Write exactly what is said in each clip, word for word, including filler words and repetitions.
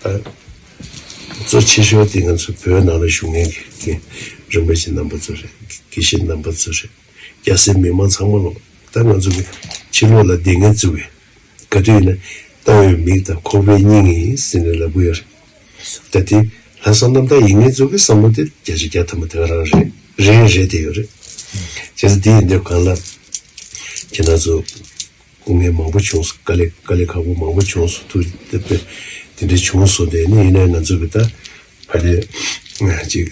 གཙོ་ཆེ་ཤོས་དེ་ང་ཚོ་བོད་ནང་ལ་བཞུགས་མཁན་གྱི་རིན་པོ་ཆེ་རྣམ་པ་ཚོ་རེད། དགེ་བཤེས་རྣམ་པ་ཚོ་རེད། སྐྱ་སེར་མི་མང་ཚང་མ་ལོ། ད་ང་ཚོ་གི་ཕྱི་ལོགས་ལ་བསྡད་མཁན་ཚོ་གི་ག་དུས་ཡིན་ན་ལྟ་བའི་མིག་དང་ཁོག་པའི་སྙིང་ཡིན་ཟེར་ནས་ལབ་གི་ཡོད་རེད། ད་དེ་ལྷག་བསམ་རྣམ་དག་ཡིན་མཁན་ཚོ་གི་བསམ་བློ་དེ་བརྒྱ་ཆ་བརྒྱ་ཐམ་པ་དེ་ག་རང་རེད། རེད་རེད་དེ་ཡོད་རེད། བྱས་ཙང་དེ་ཡིན་དུས་གང་ལ་ཁྱེད་རང་ཚོ་སྐུ་ངལ་མང་པོ་བྱུང་སོང་། དཀའ་ལས་དཀའ་ལས་ཁག་པོ་མང་པོ་བྱུང་སོང་། ཐུགས་དེ་དཔེ་དེ་འདྲ་བྱུང་སོང་། དེ་ནི་ཡིན་ནའི་ང་ཚོ་གི་ད་ཕ་དེ་ཅིག་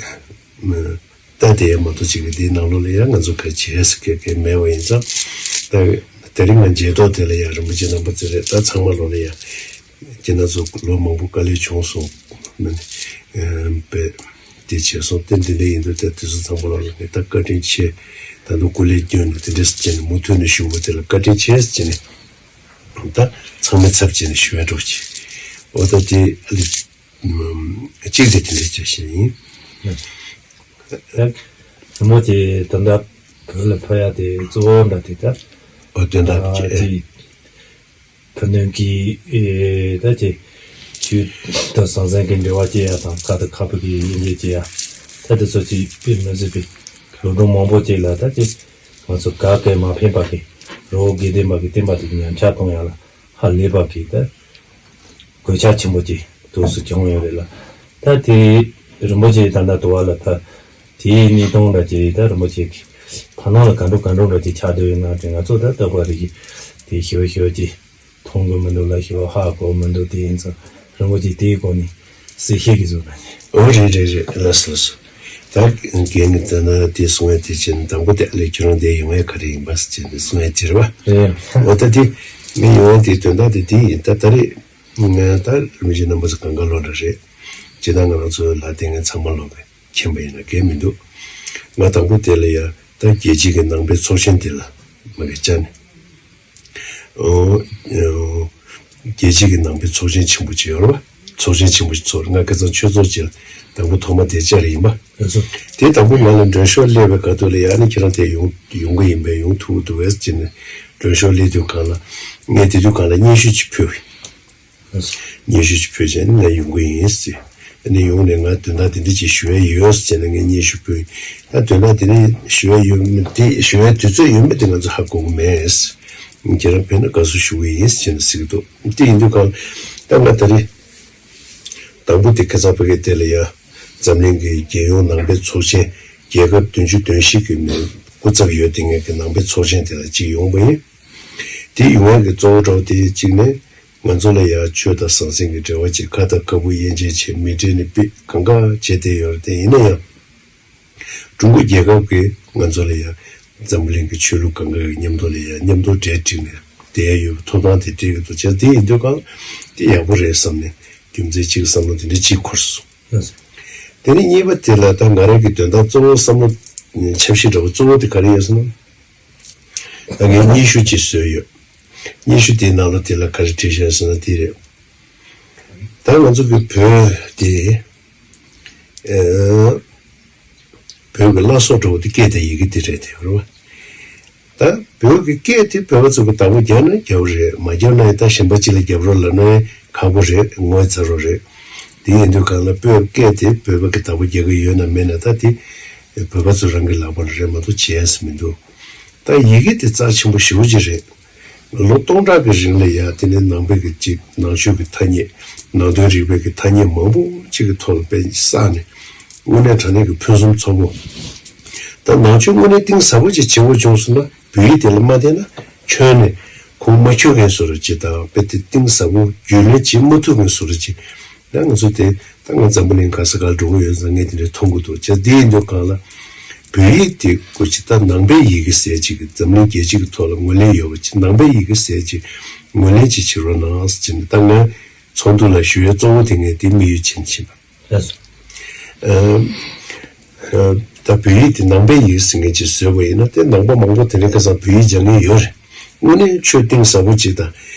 ད་དེ་མ་གཏོགས་ཅིག་གི་དེའི་ནང་ལོགས་ལ་ཡང་ང་ཚོ་ག་བྱེད་ས་ག་ག་མེད་པ་ཡིན་ཙང་། ད་དེ་རིང་ང་མཇལ་ཐོག་དེ་ལ་ཡང་རིན་པོ་ཆེ་རྣམ་པ་ཚོ་རེད། ད་ཚང་མ་ལོགས་ལ་ཡང་ཁྱེད་རང་ཚོ་ལོ་མང་པོ་དཀའ་ལས་བྱུང་སོང་། ཨ་ནི་ཨ་དཔེ་དེ་བྱས་སོང་། དེ་འདི་འདྲ་ཡིན་དུས་ད་དེ་ཚོ་ཚང་མ་ལོགས་ལ་ད་བཀའ་དྲིན་ཆེ། ད་དུང་སྐུ་ལས་བསྐྱོན་ནས་དེ་འདྲ་བྱས་ནས་མུ་མཐུད་ནས་བཞུགས་པ་དེ་ལ་བཀའ་དྲིན་ཆེ་ཟེར་ནས་ད་ཚང་མས་ཚབ་བྱས་ནས་ཞུ་བའི་འགྲོ་ཆེ། འོ་ད་དེ་ཨ་ལི་གཅིག་དེ་དེ་འདྲ་བྱས་ཤིང་ཡིན། ད་རི་མོ་དེ་ད་ལྟ་བོད་ལ་ཕབ་ཡག་དེ་གཙོ་བོ་འདྲ་དེ་ད་འོ་དོན་དག་ཨ་ཅིག་ཅིག་ཕུ་ནུ་གི་ཨེ་ད་ཅིག་ཆོས་དང་ཟང་ཟིང་གི་འབྲེལ་བ་སྐྱེ་ཡག་དང་ཁ་དང་ཁ་བུ་གི་དབྱེ་འབྱེད་སྐྱེ་ཡག་ད་དེ་ཚོ་ཅིག་དཔེ་མི་སྲིད་པའི་ལོ་ཟླུམ་མང་པོ་ཅིག་ལ་ད་ཅིག་ང་ཚོ་ག་གེ་མ་ཕན་པ་གི་རི་བོ་དགེ་ལྡན་པ་གི་བསྟན་པ་དེ་ཉམས་ཆག་གཏོང་ཡག་ལ་ཧ་ལས་པ་གི་ད་གོད་ཆག་ཆེན་པོ་ཅིག་ཐུགས་སུ་བྱུང་ཡོད་རེད་ལ། ད་དེ་རིན་པོ་ཆེ་ད་ལྟ་དུ་བ་ལ་ད་དེའི་གནས་སྟངས་འདྲ་ཅིག་ད་རིན་པོ་ཆེ་གི་ཕ་ནང་ལ་ག་འགྲོ་ག་འགྲོ་འདྲ་ཅིག་ཆགས་བསྡད་ཡོད་ན་དེ་ང་ཚོ་ད་ལྟ་བ་རེ་གི་དེ་ཞོ་ཞོ་ཅིག་མཐོང་གི་མི་འདུག་ལ་ཞོ་ཧ་གོ་མི་འདུག་དེ་ཡིན་ཙང་རིན་པོ་ཆེ་དེའི་སྐོར་ནས་གསལ་བཤད་ཀྱི་བཟོ་ན་ནི། འོ་རེད་རེད་རེད། ལགས་སོ་ལགས་སོ། ད་རྒན་གྱིས་ད་ན་དེ་གསུང་ཡ་དེ་བྱས་ནས་དང་པོ་དེ་ཨ་ལས་ཁྱོད་རང་དེ་ཡོང་ཡ་ག་རེ་ཡིན་པ་ཟེར་བྱས་ནས་གསུང་ཡ་དེ་རེད་བ། རེད། འོ་ད་དེ་ངས་ཡོང་ཡ་དེ་དོན་དག་དེ་དེ་ཡིན། ད་ད་རེད། ང་ད་རིན་པོ་ཆེ་རྣམ་པ་ཚོ་གང་ག་ལོག་འདྲ་རེད། ཇི་ལྟར་ང་རང་ཚོའི་ལ་དེ་ངས་ཚང་མ་ལོག་པའི་མཁྱེན་པ་ཡིན་ན་འགལ་མི་འདུག་ང་དང་པོ་དེ་ལ་ཡ་ད་རྒྱལ་སྤྱི་གི་ནང་པའི་ཚོགས་ཆེན་དེ་ལ་མ་གི་བཅར་ནས། ཨོ། ཨོ། རྒྱལ་སྤྱི་གི་ནང་པའི་ཚོགས་ཆེན་ཆེན་པོ་ཅིག་ཡོད་རེད་བ། ཚོགས་ཆེན་ཆེན་པོ་ཅིག་ཚོགས་རེད། ང་ཁ་སང་ཆོས་ཚོགས་ཅིག་ལ་དང་པོ་ཐོག་མ་དེ་བཅར་ཡིན་པ། ལགས་སོ། དེ་དང་པོ་ང་ལ་མགྲོན་ཤོག་སླེབས་པའི་སྐབས་དུས་ལ་ཡ་ནི་ཁྱེད་རང་དེ་ཡོང་ཡོང་གི་ཡིན་པས་ཡོང་ཐུབ་ཀྱི་འདུག་བས་ཟེར་ནས་མགྲོན་ཤོག་སླེབས་དུས་སྒང་ལ་ངས་དེ་དུས་སྒང་ལ་སྙན་ཞུ་ཅིག་ཕུལ་བས། སྙན་ཞུ་ཅིག་ཕུལ་བྱས་ནས་ང་ཡོང་གི་ཡིན་ཟེར། ཨ་ནི་ཡོང་ནས་ང་དོན་དག་དེ་འདྲ་ཅིག་ཞུ་ཡ་ཡོད་ཟེར་ནས་ངས་སྙན་ཞུ་ཕུལ། ད་དོན་དག་དེ་འདྲ་ཞུ་ཡ་ཡོད་མེད་དེ་ཞུ་ཡ་དུས་ཚོད་ཡོད་མེད་དེ་ང་ཚོ་ཧ་གོ་གི་མེད། ཁྱེད་རང་ཕེབས་ན་དགའ་བསུ་ཞུ་གི་ཡིན་ཟེར་ནས་ཟེར་གི་འདུག་དེ་ཡིན་དུས་གང་ད་ང་ད་རེས་དང་པོ་དེ་ཁ་སང་ཕ་གི་དེ་ལ་ཡ་འཛམ་གླིང་གི་རྒྱལ་ཡོངས་ནང་པའི་ཚོགས་ཆེན་རྒྱལ་ཁབ་བདུན་ཅུ་དོན་བཞི་གི་ནང་སྐུ་ཚབ་ཡོད་དེ་ངེད་ཀྱི་ནང་པའི་ཚོགས་ཆེན་དེ་ལ་གཅིག་ཡོང་པ་ཡིན། དེ་ཡོང་ཡག་གི་གཙོ་བོ་འདྲ་བོ་དེ་གཅིག་ནས། ང་ཚོ་ལ་ཡང་ཆོས་དང་ཟང་ཟིང་གི་འབྲེལ་བ་ཅིག་ཁ་དང་ཁ་སྤུ་དབྱེ་འབྱེད་བྱས་མི་འབྲེལ་ནས་ཕུད་གང་ག་བྱས་བསྡད་ཡོད་རེད། དེ་ཡིན་ན་ཡང་ཀྲུང་གོ་རྒྱལ་ཁབ་ཀྱིས་ང་ཚོ་ལ་ཡང་འཛམ་གླིང་གི་ཆོས་ལུགས་གང་ག་གི་མཉམ་དུ་ལ་ཡང་མཉམ་དུ་གྲལ་བསྒྲིགས་ནས་བསྡད་ཡོད་པའི་ཐོབ་ཐང་དེ་སྤྲད་ཀྱི་འདུག་བྱས་དེ་ཡིན་དུས་གང་དེ་ཡག་པོ་རེད་བསམ་ནས་རྒྱུ་མཚན་གཅིག་བསམ་བློ་དེ་འདྲ་གཅིག་འཁོར་སོང་། དེ་ནས་གཉིས་པ་དེ་ལ་ད་ང་རང་གི་དོན་དག་གཙོ་བོ་བསམ་བློ་འཆར་གཞི་འདྲ་བོ་གཙོ་བོ་དེ་ག་རེ་ཡོད་ཟེར་ན། ད་ངས་སྙན་ཞུ་ཅིག་བཟོས་ཡོད། སྙན་ཞུ་དེའི་ནང་ལ་དེ་ལ་ག་རེ་བྲིས་བཞག་ཟེར་ན་དེ་རེད། ད་ང་ཚོ་གི་བོད་དེ་ཨ་བོད་ཀྱི་བླ་སྲོག་འདྲ་བོ་དེ་སྐད་དང་ཡི་གེ་དེ་རེད་དེ་རེད་བ། ད་བོད་ཀྱི་སྐད་དེ་བོད་པ་ཚོ་གི་བདག་པོ་རྒྱབ་ན་རྒྱབ་རེད། མ་རྒྱབ་ན་ཡང་ད་གཞན་པ་ཅིག་ལ་རྒྱབ་རོགས་ལབ་ན་ཡང་ཁག་པོ་རེད། ངོ་ཚ་རོགས་རེད། དེ་ཡིན་དུས་གང་ལ་བོད་སྐད་དེ་བོད་པ་གི་བདག་པོ་རྒྱག་གི་ཡོད་ན་མེད་ན་ད་དེ་བོད་པ་ཚོ་རང་གི་ལག་པ་ལ་རེད་མ་གཏོགས་བྱེད་ཡ་ཟེར་མི་འདུག་ད་ཡི་གེ་དེ་རྩ་ཆེན་པོ་ཞེ་པོ་ཅིག་རེད། ལོ་སྟོང་ཕྲག་གི་རིང་ལ་ཡ་དེ་ནས་ནང་པའི་གི་གཅིག་ནང་ཆོས་ཀྱི་ཐ་སྙད། ནང་དོན་རིག་པའི་གི་ཐ་སྙད་མང་པོ་གཅིག་གི་ཐོག་ལ་དཔེ་བསགས་ནས་དངོས་གནས་དྲང་གནས་ཀྱི་ཕུན་སུམ་ཚོགས་པོ། ད་ནང་ཆོས་དངོས་གནས་གཏིང་ཟབ་པོ་ཅིག་བྱེད་དགོས་བྱུང་སོང་ན་བོད་ཡིག་དེ་ལ་མ་བལྟས་ན་ཁྱོན་ནས་ཁུངས་མ་འཁྱོལ་མཁན་བཟོ་འདྲ་ཅིག་དང་དཔེ་དེ་གཏིང་ཟབ་པོ་རྒྱུས་ལོན་བྱེད་མ་ཐུབ་མཁན་བཟོ་འདྲ་ཅིག་ད་ང་ཚོ་དེ་ད་ང་འཛམ་བུ་གླིང་ག་ས་གར་འགྲོ་གི་ཡོད་ཙང་ངས་དེ་འདྲ་མཐོང་གི་འདུག་བྱས་དེ་ཡིན་དུས་གང་ལ་བོད་ཡིག་དེ་སྐོར་ཅིག་ད་ནང་པའི་ཡི་གེ་ཟེར་ཅིག་གི་འཛམ་གླིང་རྒྱལ་སྤྱི་གི་ཐོག་ལ་ངོས་ལེན་ཡོད་པ་ཅིག་ནང་པའི་ཡི་གེ་ཟེར་ཅིག་ངོས་ལེན་ཅིག་བྱེད་རོགས་གནང་ཟེར་ནས་ད་ངས་ཚོགས་འདུ་ལ་ཞུ་ཡའི་གཙོ་བོ་དེ་ངས་དེ་དམིགས་ཡུལ་བྱས་ནས་ཕྱིན་པ། ལགས་སོ། ཨ། ཨ། ད་བོད་ཡིག་དེ་ནང་པའི་ཡིག་ཟེར་མཁན་ཅིག་བཟོས་པ་ཡིན་ན་དེ་ནང་པ་མང་པོ་དེ་རིང་ཁ་སང་བོད་ཡིག་སྦྱང་མཁན་ཡོད་རེད། དངོས་གནས་ཆོས་གཏིང་ཟབ་པོ་ཅིག་དང་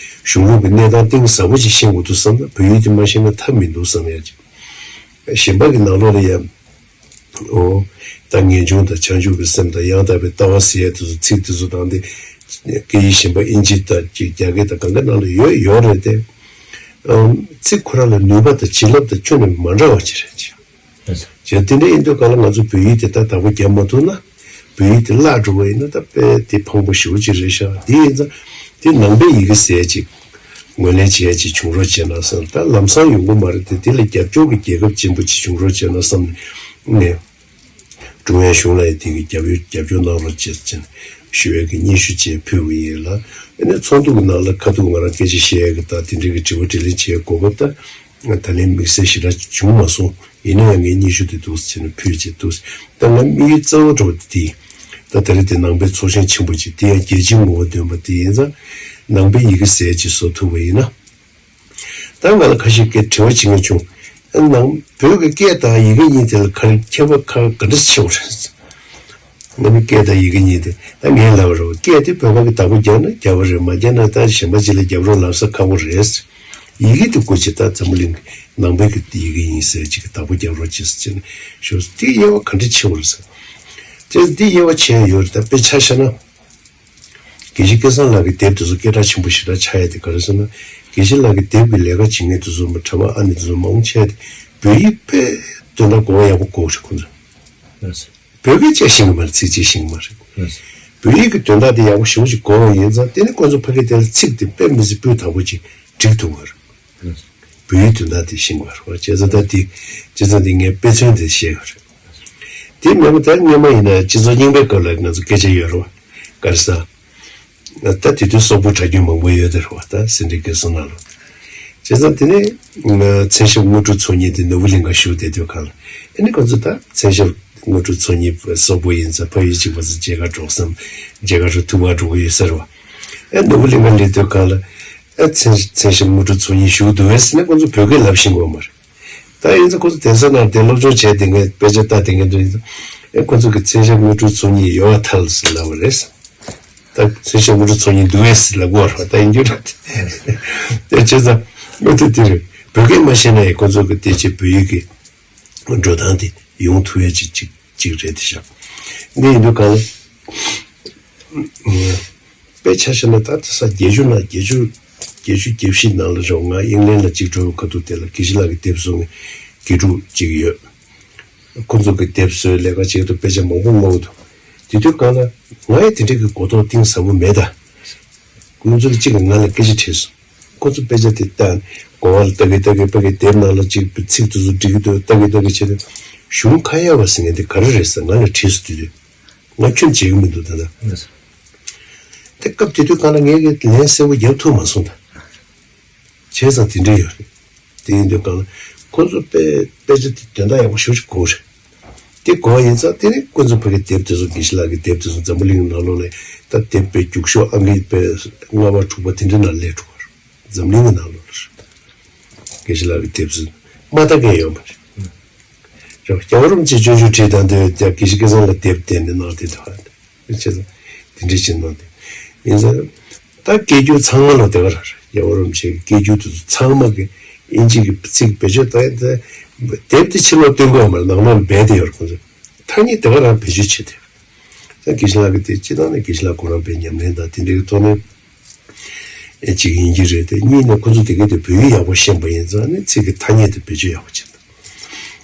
གཞུང་ལུགས་ཀྱི་གནས་སྟངས་གཏིང་ཟབ་པོ་ཅིག་ཤེས་དགོས་འདུག་བསམ་ན་བོད་ཡིག་དེ་མ་ཤེས་ན་ཐབས་མི་འདུག་བསམ་ཡ་ཅིག་གཞན་པ་གི་ནང་ལོགས་ལ་ཡ། ཨོ། ད་ངེས་འབྱུང་དང་བྱང་ཆུབ་ཀྱི་སེམས་དང་ཡང་དག་པའི་ལྟ་བ་ཟེར་ཡ་དེ་ཚོ་ཚིག་དེ་ཚོ་དང་དེ། སྐད་ཡིག་གཞན་པ་ཨིན་ཇི་དང་ཅིག་རྒྱ་སྐད་དང་གང་ག་ནང་ལ་ཡོད་ཡོད་རེད་དེ། ཨམ། ཚིག་ཁོ་རང་ལ་ནུས་པ་དང་བྱིན་རླབས་དང་ཁྱོན་ནས་མ་འདྲ་བ་ཅིག་རེད་ཅེས། བྱས་དེ་འདྲ་ཡིན་དུས་གང་ལ་ང་ཚོ་བོད་ཡིག་དེ་ད་བདག་པོ་རྒྱབ་མ་ཐུབ་ན། བོད་ཡིག་དེ་བརླག་འགྲོ་བ་ཡིན་ན་ད་དཔེ་དེ་ཕངས་པོ་ཞེ་པོ་ཅིག་རེད་ཤག་དེ་ཡིན་ཙང་དེ་ནང་པའི་ཡི་གེ་ཟེར་ཅིག་ངོས་ལེན་བྱེད་ཡ་ཅིག་བྱུང་རོགས་བྱས་ན་བསམ། ད་ལམ་སང་ཡོང་གི་མ་རེད་དེ། དེ་ལ་རྒྱབ་སྐྱོར་གྱི་རྒྱལ་ཁབ་ཆེན་པོ་ཅིག་བྱུང་རོགས་བྱས་ན་བསམ་ནས། ཀྲུང་དབྱང་གཞུང་ལ་ཡང་དེ་གི་རྒྱབ་ཡོད་རྒྱབ་སྐྱོར་གནང་རོགས་བྱེད་ཅེས་ཞུ་ཡས་ཀྱི་སྙན་ཞུ་བཅས་ཕུལ་བ་ཡིན་ལ། ཨ་ནི་ཚོགས་འདུ་གི་ནང་ལ་ཁ་ཐུག་ང་རང་སྐད་ཆ་བཤད་ཡས་ཀྱི་དང་དེ་འདྲའི་གི་དྲི་བ་དྲིས་ལན་བྱེད་ཡས་གོ་སྐབས་ད་ད་ལན་དམིགས་བསལ་ཞེ་དྲག་བྱུང་མ་སོང་། ཡིན་ན་ཡང་ངས་སྙན་ཞུ་དེ་འདུག་ཟེར་ནས་ཕུལ་བྱས་འདུག་ད་ང་དམིགས་ཡུལ་རྩ་བ་འགྲོ་བ་དེ་ད་ད་རེས་དེ་ནང་པའི་ཚོགས་ཆེན་ཆེན་པོ་ཅིག་དེ་ཡང་རྒྱལ་སྤྱིའི་ངོ་བོ་ལྡན་པ་དེ་ཡིན་ཙང་ནང་པའི་ཡི་གེ་ཟེར་ཅིག་བཟོ་ཐུབ་པ་ཡིན་ན། ད་ང་ལ་ཁ་ཤས་ཀྱིས་དྲི་བ་བྱེད་མཁན་བྱུང་། ཨ་ནང་བོད་ཀྱི་སྐད་དང་ཡི་གེ་གཉིས་དེ་ལ་ག་རེ་ཁྱད་པར་ག་ག་འདྲ་ཆེ་བ་རེད། ང་ནི་སྐད་དང་ཡི་གེ་གཉིས་དེ་ད་ངས་ལབ་པ་རེད། སྐད་དེ་བོད་པ་གི་བདག་པོ་རྒྱག་ན་རྒྱག་པ་རེད། མ་རྒྱག་ན་ད་གཞན་པ་ཅིག་ལ་རྒྱབ་རོགས་ལབ་ས་ཁག་པོ་རེད། ཡི་གེ་དེ་སྐུ་མཁྱེན་ད་འཛམ་བུ་གླིང་གི་ནང་པའི་གི་ཡི་གེ་ཡིན་ཟེར་ཅིག་གི་བདག་པོ་རྒྱག་རོགས་བྱེད་ཟེར་ཅིག་ནས་ཞུ། དེ་དབྱེ་བ་ག་འདྲ་ཆེ་བ་རེད་ཟེར། དེ་དེ་དབྱེ་བ་ཕྱེ་ཡ་ཡོད་རེད། ད་དཔེ་ཆ་བཞག་ན། དགེ་བཤེས་སྐལ་བཟང་ལགས་ཀྱི་དེབ་དེ་ཚོ་སྐད་གྲགས་ཆེན་པོ་ཞེ་དྲག་ཆགས་ཡ་དེ་ག་རེ་ཟེར་ན། དགེ་བཤེས་ལགས་ཀྱི་དེབ་ཀྱི་ལས་ཀ་བྱེད་མཁན་དེ་ཚོ་མ་གྲྭ་པ་ཨ་ནེ་དེ་ཚོ་མང་ཆེ་དེ་བོད་ཡིག་དཔེ་དོན་དག་གོ་བ་ཡག་པོ་གོ་ཞིག་ཁོང་ཚོ། བོད་སྐད་བཅས་ཤེས་ཀྱི་མ་རེད། ཚིག་བཅས་ཤེས་ཀྱི་མ་རེད། བོད་ཡིག་གི་དོན་དག་དེ་ཡག་པོ་ཞེ་པོ་ཞིག་གོ་བ་ཡིན་ཙང་དེ་ནི་ཁོང་ཚོ་ཕ་གི་དེ་ལ་ཚིག་དེ་དཔེ་མི་སྲིད་སྤུས་དག་པོ་ཅིག་འགྲིག་ཐུབ་པ་རེད། བོད་ཡིག་དོན་དག་དེ་ཤེས་དགོས་རེད་བ། བྱས་ཙང་ད་དེ་བྱས་ཙང་དེ་ངས་དཔེ་མཚོན་དེ་བཤད་ཡོད་རེད། དེ་མིན་པ་ད་སྔོན་མ་ཡིན་ན་སྤྱི་ཚོགས་རྙིང་པའི་སྐབས་ལ་ང་ཚོ་སྐད་ཆ་ཡོད་རེད་བ། ག་རེ་ཟ། ད་དེ་དུས་སོག་པོ་གྲྭ་རྒྱུན་མང་པོ་ཡོད་དེ་རེད་བ། ད་སེ་འབྲས་དགེ་གསུམ་ནང་ལ། བྱས་ཙང་དེ་ནས་མཚན་ཞབས་དངོས་གྲུབ་ཚོགས་གཉིས་དེ་ནོར་བུ་གླིང་ག་བཞུགས་བསྡད་དུས་གང་ལ་ཨ་ནི་ཁོ་ཚོ་ད་མཚན་ཞབས་དངོས་གྲུབ་ཚོགས་གཉིས་སོག་པོ་ཡིན་ཙང་ཕ་ཡུལ་གཅིག་པ་ཚོ་མཇལ་ཁ་འགྲོ་བསམ། མཇལ་ཁ་འགྲོ་ཐུབ་པ་འགྲོ་གི་ཡོད་ས་རེད་བ། ཨ་ནོར་བུ་གླིང་ག་སླེབས་དུས་གང་ལ། ཨ་མཚན་མཚན་ཞབས་དངོས་གྲུབ་ཚོགས་གཉིས་བཞུགས་འདུག་བས་ཟེར་ནས་ཁོ་ཚོ་བོད་སྐད་ལབ་ཤེས་ཀྱི་ཡོད་མ་རེད། ད་ཡིན་ཙང་ཁོ་ཚོ་གདན་ས་ནང་དེ་སློབ་སྦྱོང་བྱས་བསྡད་མཁན་དཔེ་ཆ་ལྟ་བསྡད་མཁན་དེ་ཡིན་ཙང་ཨེ་ཁོ་ཚོ་གི་མཚན་ཞབས་དངོས་གྲུབ་ཚོགས་གཉིས་ཡོད་པ་ཐལ་ཟེར་ལབ་པ་རེད། ད་མཚན་ཞབས་དངོས་གྲུབ་ཚོགས་གཉིས་འདུག་བས་ཟེར་ལབ་དགོས་རེད། ད་ཡིན་རྒྱུ་རེད། དེ་བྱས་ཙང་དངོས་དེ་དེ་རེད། བོད་སྐད་མ་ཤེས་ན་ཡང་ཁོ་ཚོ་གི་དེ་ཆེད་བོད་ཡིག་གི་འགྲོ་སྟངས་དེ་ཡོང་ཐུབ་ཡ་ཅིག་ཅིག་ཅིག་རེད་དེ་ཤག་འདི་ཡིན་དུས་གང་ལ། དཔེ་ཆ་བཞག་ན་ད་ལྟ་ས་བརྒྱད་ཅུ་ནང་བརྒྱད་ཅུ་བརྒྱད་ཅུ་གྱ་བཞི་ནང་ལ་རེད། ང་དབྱིན་ལན་ལ་གཅིག་འགྲོ་བའི་ཁ་ཐུག་དེ་ལ་དགེ་བཤེས་ལགས་ཀྱི་དེབ་བཟོ་མཁན་དགེ་ཕྲུག་གཅིག་ཡོད། ཁོ་ཚོ་གི་དེབ་བཟོས་ལས་ཀ་བྱེད་དུ་དཔེ་ཆ་མང་པོ་མངགས་འདུག་དེ་དུས་གང་ལ་ང་ཡི་དེ་འདྲའི་གི་གོ་རྟོགས་གཏིང་ཟབ་པོ་མེད་ད། ཁོ་ཚོ་གཅིག་གིས་ང་ལ་སྐད་ཆ་དྲིས་སོང་། ཁོ་ཚོ་དཔེ་ཆ་དེ་ལྟ། གོ་བ་ལ་ལྟ་གི་ལྟ་གི་ཕ་གི་དེབ་ནང་ལ་གཅིག་ཚིག་དེ་ཚོ་འགྲིག་གི་འདུག་ལྟ་གི་ལྟ་གི་བྱས་ཏེ་གཞུང་ཁ་ཡ་བ་ཟེར་མཁན་དེ་ག་རེ་རེད་ཟེར་ང་ལ་དྲིས་སོང་། དེ་དུས་ང་ཁྱོན་བྱེད་གི་མི་འདུག་ད་ལྟ། དེ་སྐབས་དེ་དུས་གང་ལ་ངས་ཀྱི་ལན་གསལ་པོ་རྒྱབ་ཐུབ་མ་སོང་ད། བྱས་ཙང་དེ་འདྲ་ཡོད་རེད། དེ་ཡིན་དུས་གང་ལ་ཁོ་ཚོ་དཔེ་དཔེ་ཆ་དེ་དོན་དག་ཡག་པོ་ཞེ་པོ་ཅིག་གོ་རེད། དེ་གོ་བ་ཡིན་ཙང་དེ་ནས་ཁོ་ཚོ་ཕ་གི་དེབ་དེ་ཚོ་དགེ་བཤེས་ལགས་ཀྱི་དེབ་དེ་ཚོ་འཛམ་བུ་གླིང་ནང་ལོགས་ལ་ད་དེབ་དཔེ་རྒྱུགས་ཤོག་ཨང་ཀི་དཔེ་ལྔ་པ་དྲུག་པ་དེ་འདྲ་ནང་སླེབས་འགྲོ་བ་རེད། འཛམ་གླིང་གི་ནང་ལོགས་ལ་རེད། དགེ་བཤེས་ལགས་ཀྱི་དེབ་ཚོ་མ་ལྟ་མཁན་ཡོད་མ་རེད། རེད་བ། རྒྱལ་བ་རིན་པོ་ཆེ་སྤྱོད་འཇུག་བྲིས་དང་དུ་དེ་དགེ་བཤེས་སྐལ་བཟང་ལ་དེབ་བསྟན་ནས་གནང་དེ་དང་། བྱས་ཙང་དེ་འདྲ་བྱས་གནང་དེ། ཡིན་ཙང་ད་སྐད་སྒྱུར་ཚང་མ་ལ་དེ་ག་རང་རེད། རྒྱལ་བ་རིན་པོ་ཆེ་གི་སྐད་སྒྱུར་དེ་ཚོ་ཚང་མ་གི་ཨིན་ཇི་གི་ཚིག་བེད་སྤྱོད་བཏང་ཡ་དེ། དེབ་དེ་ཕྱི་ལོགས་སྟོན་དགོས་མ་རེད། ནང་ལོགས་ལ་སྦས་དེ་ཡོད་རེད་ཁོང་ཚོ། ཐ་སྙད་དེ་ག་རང་བེད་སྤྱོད་བྱེད་དེ། ད་དགེ་བཤེས་ལགས་ཀྱི་དེ་སྤྱི་བཏང་ནས་དགེ་བཤེས་ལགས་ཁོ་རང་དཔེ་ཉམས་ལེན་དང་དེ་འདྲའི་ཐོག་ནས་ཨེ་གཅིག་ཡིན་གྱི་རེད་དེ། གཉིས་ནས་ཁོ་ཚོ་དེ་ག་དེ་བོད་ཡིག་ཡག་པོ་ཤེས་པ་ཡིན་ཙང་ནི་ཚིག་གི་ཐ་སྙད་དེ་བེད་སྤྱོད་ཡག་པོ་བྱེད་འདུག་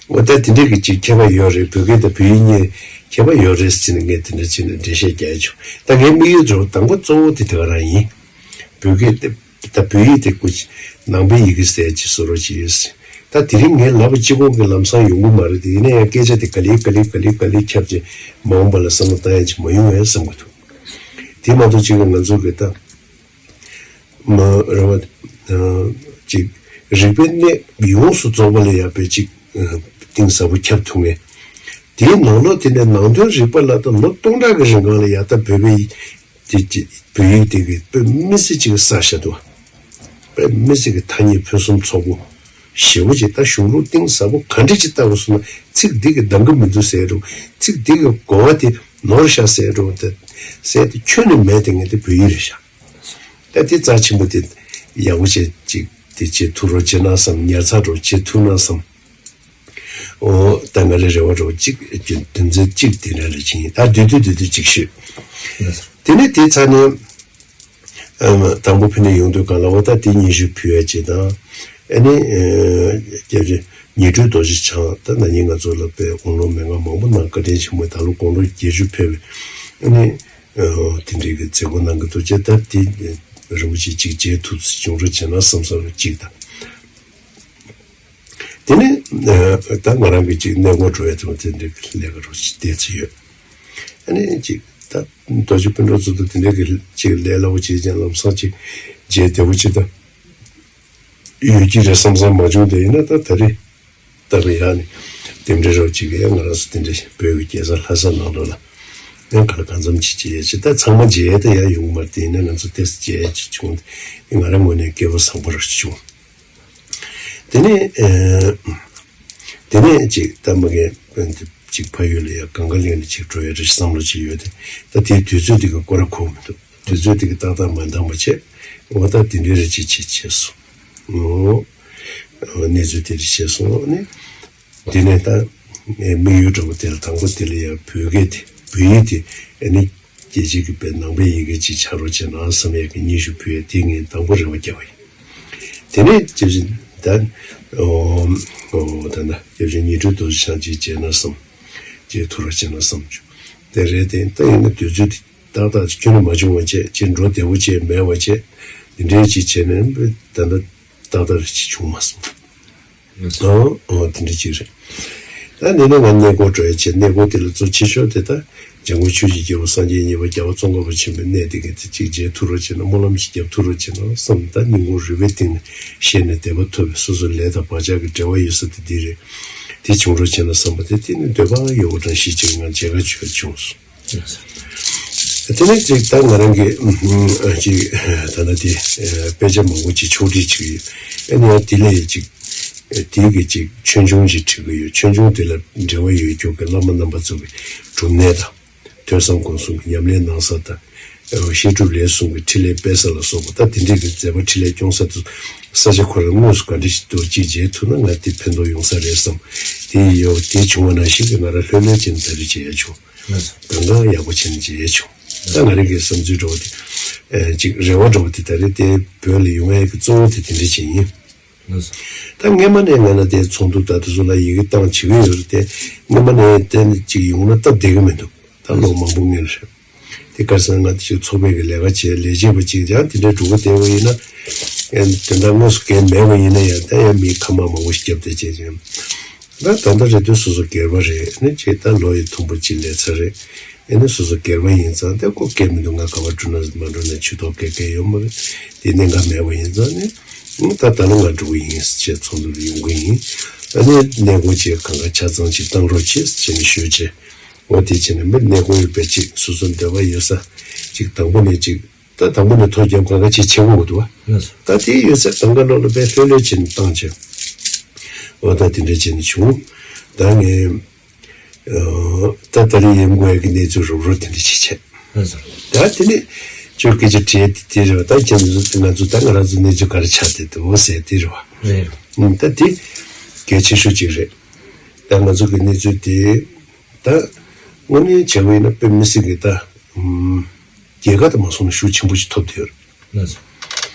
འོ་ད་དེ་འདྲའི་གི་ཅིག་ཁྱད་པར་ཡོད་རེད། བོད་སྐད་དང་བོད་ཡིག་གཉིས་ཁྱད་པར་ཡོད་རེད་ཟེར་ནས་ངས་དེ་འདྲ་བྱས་ནས་འགྲེལ་བཤད་རྒྱག་ཡ་བྱུང་། ད་ངའི་དམིགས་ཡུལ་ཚོ་དང་པོ་གཙོ་བོ་དེ་དེ་ག་རང་ཡིན། བོད་སྐད་དེ་ད་བོད་ཡིག་དེ་སྐུ་ནང་པའི་ཡི་གེ་ཟེར་ཅིག་བཟོ་རོགས་བྱེད་ཟེར། ད་དེ་རིང་ངས་ལབ་པ་གཅིག་པོ་གི་ལམ་སང་ཡོང་གི་མ་རེད་དེ། ཡིན་ན་ཡང་སྐད་ཆ་དེ་ག་ལེ་ག་ལེ་ག་ལེ་ག་ལེ་ཁྱབ་ཅིག་མ་འོངས་པ་ལ་བསམ་བློ་བཏང་ཡ་ཅིག་མ་ཡོང་ངས་བསམ་གི་འདུག་དེ་མ་གཏོགས་གཅིག་གི་ང་ཚོ་གི་ད་མ་རེད་བ། ཅིག་རིག་པའི་གནས་ཡོངས་སུ་རྫོགས་པ་ལ་ཡག་པའི་ཅིག་གཏིང་ཟབ་པོ་ཁྱབ་ཐུབ་ངེས། དེའི་ནང་ལོགས་དེ་ནས་ནང་དོན་རིག་པ་ལ་ད་ལོ་སྟོང་ཕྲག་གི་རིང་གང་ལ་ཡག་ད་བོད་པའི་དེ་ཅིག་བོད་ཡིག་དེ་གི་དཔེ་མི་སྲིད་ཅིག་གི་ས་ཞེ་འདུག་དཔེ་མི་སྲིད་ཀྱི་ཐ་སྙད་ཕུན་སུམ་ཚོགས་པོ་ཞེ་པོ་ཅིག་ད་གཞུང་ལུགས་གཏིང་ཟབ་པོ་ག་འདྲ་ཅིག་ལྟ་བུ་སོང་ན་ཚིག་འདི་གི་འདང་གི་མི་འདུག་ཟེར་རུང་། ཚིག་འདི་གི་གོ་བ་དེ་ནོར་ཤག་ཟེར་རུང་། དེ་ཟེར་དེ་ཁྱོན་ནས་མེད་དེ་ངས་དེ་བོད་ཡིག་རེད་ཤག་ད་དེ་རྩ་ཆེན་པོ་དེ་ཡག་པོ་བྱས་ཅིག་དེ་བྱེད་ཐུབ་རོགས་བྱེད་ན་བསམ། ཉར་ཚགས་རོགས་བྱེད་ཐུབ་ན་བསམ། འོ་ད་ང་ལ་རེ་བ་རོགས་གཅིག་དོན་ཚན་གཅིག་དེ་འདྲ་རེ་བྱིན་ཡིན། ད་བསྡུས་བསྡུས་བསྡུས་བསྡུས་གཅིག་ཤོད། དེ་ནས་དེ་ཚར་ནས་ཨམ་དང་པོ་ཕེབས་ནས་ཡོང་དུས་གང་ལ་འོ་ད་དེ་སྙན་ཞུ་ཕུལ་ཡ་ཅིག་དང་། ཨ་ནི་སྐྱབས་རྗེ་ཉི་སྤྲུལ་རྡོ་རྗེ་འཆང་ད་ན་ནིང་ང་ཚོ་ལ་དཔེ་དགུང་ལོ་མན་ངག་མང་པོ་གནང་བཀའ་དྲིན་ཆེན་པོ། ད་ལོ་དགུང་ལོ་བརྒྱད་ཅུ་ཕེབས་པའི་ཨ་ནི་དེ་འདྲའི་གི་མཛད་སྒོ་གནང་གི་འདུག་ཅེས། ད་དེ་རིན་པོ་ཆེ་གཅིག་མཇལ་ཐུབ་ཚེ་བྱུང་རོགས་བྱས་ན་བསམ་བསམ་གཅིག་དང་། དེ་ནས་ད་ང་རང་གི་གཅིག་གནས་སྐོར་འགྲོ་ཡ་དེ་མོ་དེ་འདྲའི་གི་ལས་ཀ་རོགས་ཅིག་བལྟས་ཚེ་ཡོད། ཨ་ནི་གཅིག་ད་རྡོ་རྗེ་སྤུན་གྲོགས་ཚོ་དང་དེ་འདྲའི་གི་གཅིག་ལས་སླ་བོ་བྱས་ཀྱང་ལམ་སང་གཅིག་མཇལ་བདེ་བོ་ཅིག་ད་ཡོད་ཀྱི་རེད་བསམ་བསམ་མ་བྱུང་། དེ་ཡིན་ན་ད་ད་རེས་ད་གི་ཡག་ནས་དེ་འདྲའི་རོགས་གཅིག་གི་ཡང་ང་རང་ཚོ་དེ་འདྲའི་བོད་ཀྱི་རྒྱལ་ས་ལྷ་ས་ནང་ལོགས་ལ་ཡང་ག་ལ་གང་འཚམ་ཅིག་བྱས་ཡ་ཅིག་ད་ཚང་མ་མཇལ་ཡ་ད་ཡ་ཡོང་གི་མ་རེད། དེ་ཡིན་ན་ང་ཚོ་ཏོག་ཙམ་མཇལ་ཡ་ཅིག་བྱུང་། དེ་ང་རང་ངོས་ནས་སྐལ་བ་བཟང་པོ་རོགས་ཅིག་བྱུང་། དེ་ནས་ཨ་དེ་ནས་ཅིག་ད་མ་གི་ཅིག་ཕ་ཡུལ་ལ་ཡ་གངས་དཀར་གླིང་ལ་ཅིག་འགྲོ་ཡ་རེ་བསམ་བློ་ཅིག་ཡོད་དེ། ད་དེའི་དུས་ཚོད་དེ་གི་སྐོར་ར་གོ་མི་འདུག་དུས་ཚོད་དེ་གི་ཏག་ཏག་མ་འདང་བ་བྱས། འོ་ད་དེ་འདྲའི་རེ་ཅིག་ཅིག་བྱས་སོང་། འོ་གནས་ཚུལ་དེ་རེ་བྱས་སོང་ནས། དེ་ནས་ད་དམིགས་ཡུལ་འདྲ་པོ་དེ་ལ་དང་པོ་དེ་ལ་ཡ་བོད་སྐད་དེ་བོད་ཡིག་དེ་ཨ་ནི་རྒྱལ་སྤྱི་གི་པའི་ནང་པའི་ཡི་གེ་ཅིག་ཆགས་རོགས་བྱས་ན་བསམ་ཡས་ཀྱི་སྙན་ཞུ་ཕུལ་ཡས་དེ་ངས་དང་པོ་རེ་བ་བརྒྱབ་པ་ཡིན། དེ་ནས་སྐྱབས་རྗེ་ད་ཨོ་ཨོ་ད་ན་སྐྱབས་རྗེ་ཉི་སྤྲུལ་རྡོ་རྗེ་འཆང་ཅིག་མཇལ་ན་བསམ། ཅིག་ཐུགས་ར་བྱས་ན་བསམ་བྱུང་། དེ་རེད་དེ་ད་ཡིན་ན་དུས་ཚོད་དེ་ཏག་ཏག་ཁྱོན་ནས་མ་བྱུང་བ་བྱས་ཅིག་འགྲོ་བདེ་བོ་བྱས་མེད་པ་བྱས་དེ་འདྲའི་ཅིག་བྱས་ནས་ད་ལྟ་ཏག་ཏག་རེ་ཅིག་བྱུང་མ་སོང་། ཨོ་ཨོ་དེ་འདྲ་ཅིག་རེད། ད་འདི་ནས་ང་གནས་སྐོར་འགྲོ་ཡ་བྱས། གནས་སྐོར་དེ་ལ་གཙོ་ཆེ་ཤོས་དེ་ད་འཇམ་མགོན་ཆོས་ཀྱི་རྒྱལ་པོ་སངས་རྒྱས་གཉིས་པ་རྒྱལ་བ་ཙོང་ཁ་པ་ཆེན་པོའི་གནས་དེ་ག་དེ་ཅིག་མཇལ་ཐུབ་རོགས་བྱས་ན། སྨོན་ལམ་ཅིག་རྒྱབ་ཐུབ་རོགས་བྱས་ན་བསམ། ད་སྙིང་ཁོང་རུས་པའི་གཏིང་ནས་ཤེས་ནས་བདེ་བ་ཐོབ་པའི་སོ་སོ་ལས་དང་བག་ཆགས་ཀྱི་འབྲེལ་བ་ཡོད་ས་དེ་འདི་རེད། དེ་བྱུང་རོགས་བྱས་ན་བསམ་པ་དེ་དེ་ནི་འདོད་པ་ཡོད་པ་དང་གཞི་གཅིག་ངང་མཇལ་ཁ་ཆོད་བྱུང་སོང་། དེ་ནས་ཅིག་ད་ང་རང་གིས་ཅིག་ད་ལྟ་དེ་དཔེ་ཆ་མང་པོ་ཅིག་ཕྱོགས་སྒྲིག་བྱེད་ཀྱི་ཡོད། ཨ་ནི་ཡང་དེ་ལས་ཅིག་དེའི་གི་ཅིག་ཆོས་འབྱུང་ཅིག་བྲིས་ཀྱི་ཡོད། ཆོས་འབྱུང་དེ་ལ་འབྲེལ་བ་ཡོད་རྒྱུ་གི་བླ་མ་རྣམ་པ་ཚོ་གི་སྒྲུབ་གནས་དང་། ཐོས་བསམ་སྒོམ་གསུམ་གྱི་ཉམས་ལེན་གནང་ས་དང་། བཤད་སྒྲུབ་ལས་གསུམ་གྱི་འཕྲིན་ལས་སྤེལ་ས་ལ་སོགས་པ། ད་དེ་འདྲའི་གི་མཛད་པ་འཕྲིན་ལས་སྐྱོང་ས་དེ་ས་ཆ་ཁོ་རང་དངོས་སུ་ག་འདྲ་ཞིག་འདུག་ཅིག་མཇལ་ཐུབ་ན་ང་དེ་ཕན་ཐོགས་ཡོང་ས་རེད་བསམ། དེ་ཡོད་དེ་བྱུང་བ་ནང་བཞིན་གྱི་ང་རང་ལྷོད་ལྷོད་བྱས་ནས་ད་རེས་མཇལ་ཡ་བྱུང་། གང་གང་ཡག་པོ་བྱས་ནས་མཇལ་ཡ་བྱུང་། ད་ང་རང་གི་བསམ་ཚུལ་འདྲ་བོ་དེ་ཅིག་རེ་བ་འདྲ་བོ་དེ་ད་རེས་དེ་བོད་ལ་ཡོང་ཡ་གི་གཙོ་བོ་དེ་དེ་འདྲ་ཅིག་ཡིན། ལགས་སོ། ད་སྔོན་མ་ནས་ང་ལ་དེ་ཚོགས་འདུ་ད་དེ་ཚོ་ལ་ཡི་གེ་བཏང་བྱེད་ཀྱི་ཡོད་རེད་དེ། སྔོན་མ་ནས་དེ་ནི་ཅིག་ཡོང་ན་སྟབས་བདེ་གི་མི་འདུག་ད་ལོ་མང་པོ་སྔོན་རེད། དེ་ག་རེ་ཟེར་ན་ང་དེ་ཅིག་ཚོགས་པའི་གི་ལས་ཀ་བྱས་ལས་བྱེད་པ་ཅིག་ཡང་དེ་འདྲའི་འགྲོ་གི་བསྡད་པ་ཡིན་ན། ཨེ་དེ་འདྲ་དངོས་སུ་གལ་མེད་པ་ཡིན་ན་ཡང་ད་ཡང་མི་ཁ་མང་མང་པོ་ཞིག་བརྒྱབ་བསྡད་བྱས་ཀྱང་། ད་ད་ལྟ་རེད་དུས་སོ་སོ་སྒེར་པ་རེད་ནི་ཅིག་ད་ལོ་ཡི་མཐོན་པོ་ཅིག་སླེབས་ཚར་རེད། ཨེ་ནི་སོ་སོ་སྒེར་པ་ཡིན་ཙང་དེ་ཁོ་སྐད་མི་འདུག་ང་ག་པར་འགྲོ་ན་མ་འགྲོ་ན་ཇུས་གཏོགས་སྐད་སྐད་ཡོད་མ་རེད། དེ་གནད་འགག་མེད་པ་ཡིན་ཙང་ནི་ཨང་ད་ད་ལོ་ང་འགྲོ་གི་ཡིན་ཟེར་བྱས་ཚོགས་འདུ་ལ་ཡོང་གི་ཡིན། ཨ་ནི་གནས་སྐོར་ཅིག་གང་ག་ཆ་ཚང་ཅིག་བཏང་རོགས་བྱེད་ཟེར་བྱས་ནས་ཞུས་བྱས། འོ་དེ་བྱས་ནས་མི་གནས་སྐོར་ཡོད་པའི་ཅིག་སོ་སོ་འདོད་པ་ཡོད་ས་ཅིག་དང་པོ་ནས་ཅིག་ད་དང་པོ་ནས་ཐོ་རྒྱབ་གང་ག་ཅིག་བྱེད་དགོས་འདུག་བ། ལགས་སོ། ད་དེ་ཡོད་ཚད་གང་ག་ལོག་ལ་དཔེ་ལྷོད་ལྷོད་བྱས་ནས་བཏང་བྱས། འོ་ད་དེ་འདྲ་བྱས་ནས་བྱུང་། ད་ངས། ད་ད་རེས་ཡིན་དགོས་ཀྱི་གནས་ཚུལ་རོབ་རོབ་དེ་འདྲ་ཅིག་བྱས། ལགས་སོ། ད་དེ་ནས་ཁྱོད་སྐད་ཆ་དྲིས་དེ་རེད་བ། ད་ཁྱེད་ཚོ་ང་ཚོ་ད་ང་རང་ཚོ་གནས་ཚུལ་ག་རེ་ཆགས་བསྡད་འདུག་ཟེར་དེ་རེད་བ། རེད་རེད། ད་དེ་གལ་ཆེ་ཤོས་ཅིག་རེད། ད་ང་ཚོ་གི་གནས་ཚུལ་དེ་ད་དངོས་གནས་བྱས་པ་ཡིན་ན་དཔེ་མི་སྲིད་ཀྱི་ད་རྒྱལ་ཁ་དུ་མ་སོང་ན་ཤུགས་ཆེན་པོ་ཞིག་ཐོབ་བསྡད་ཡོད་རེད། ལགས་སོ།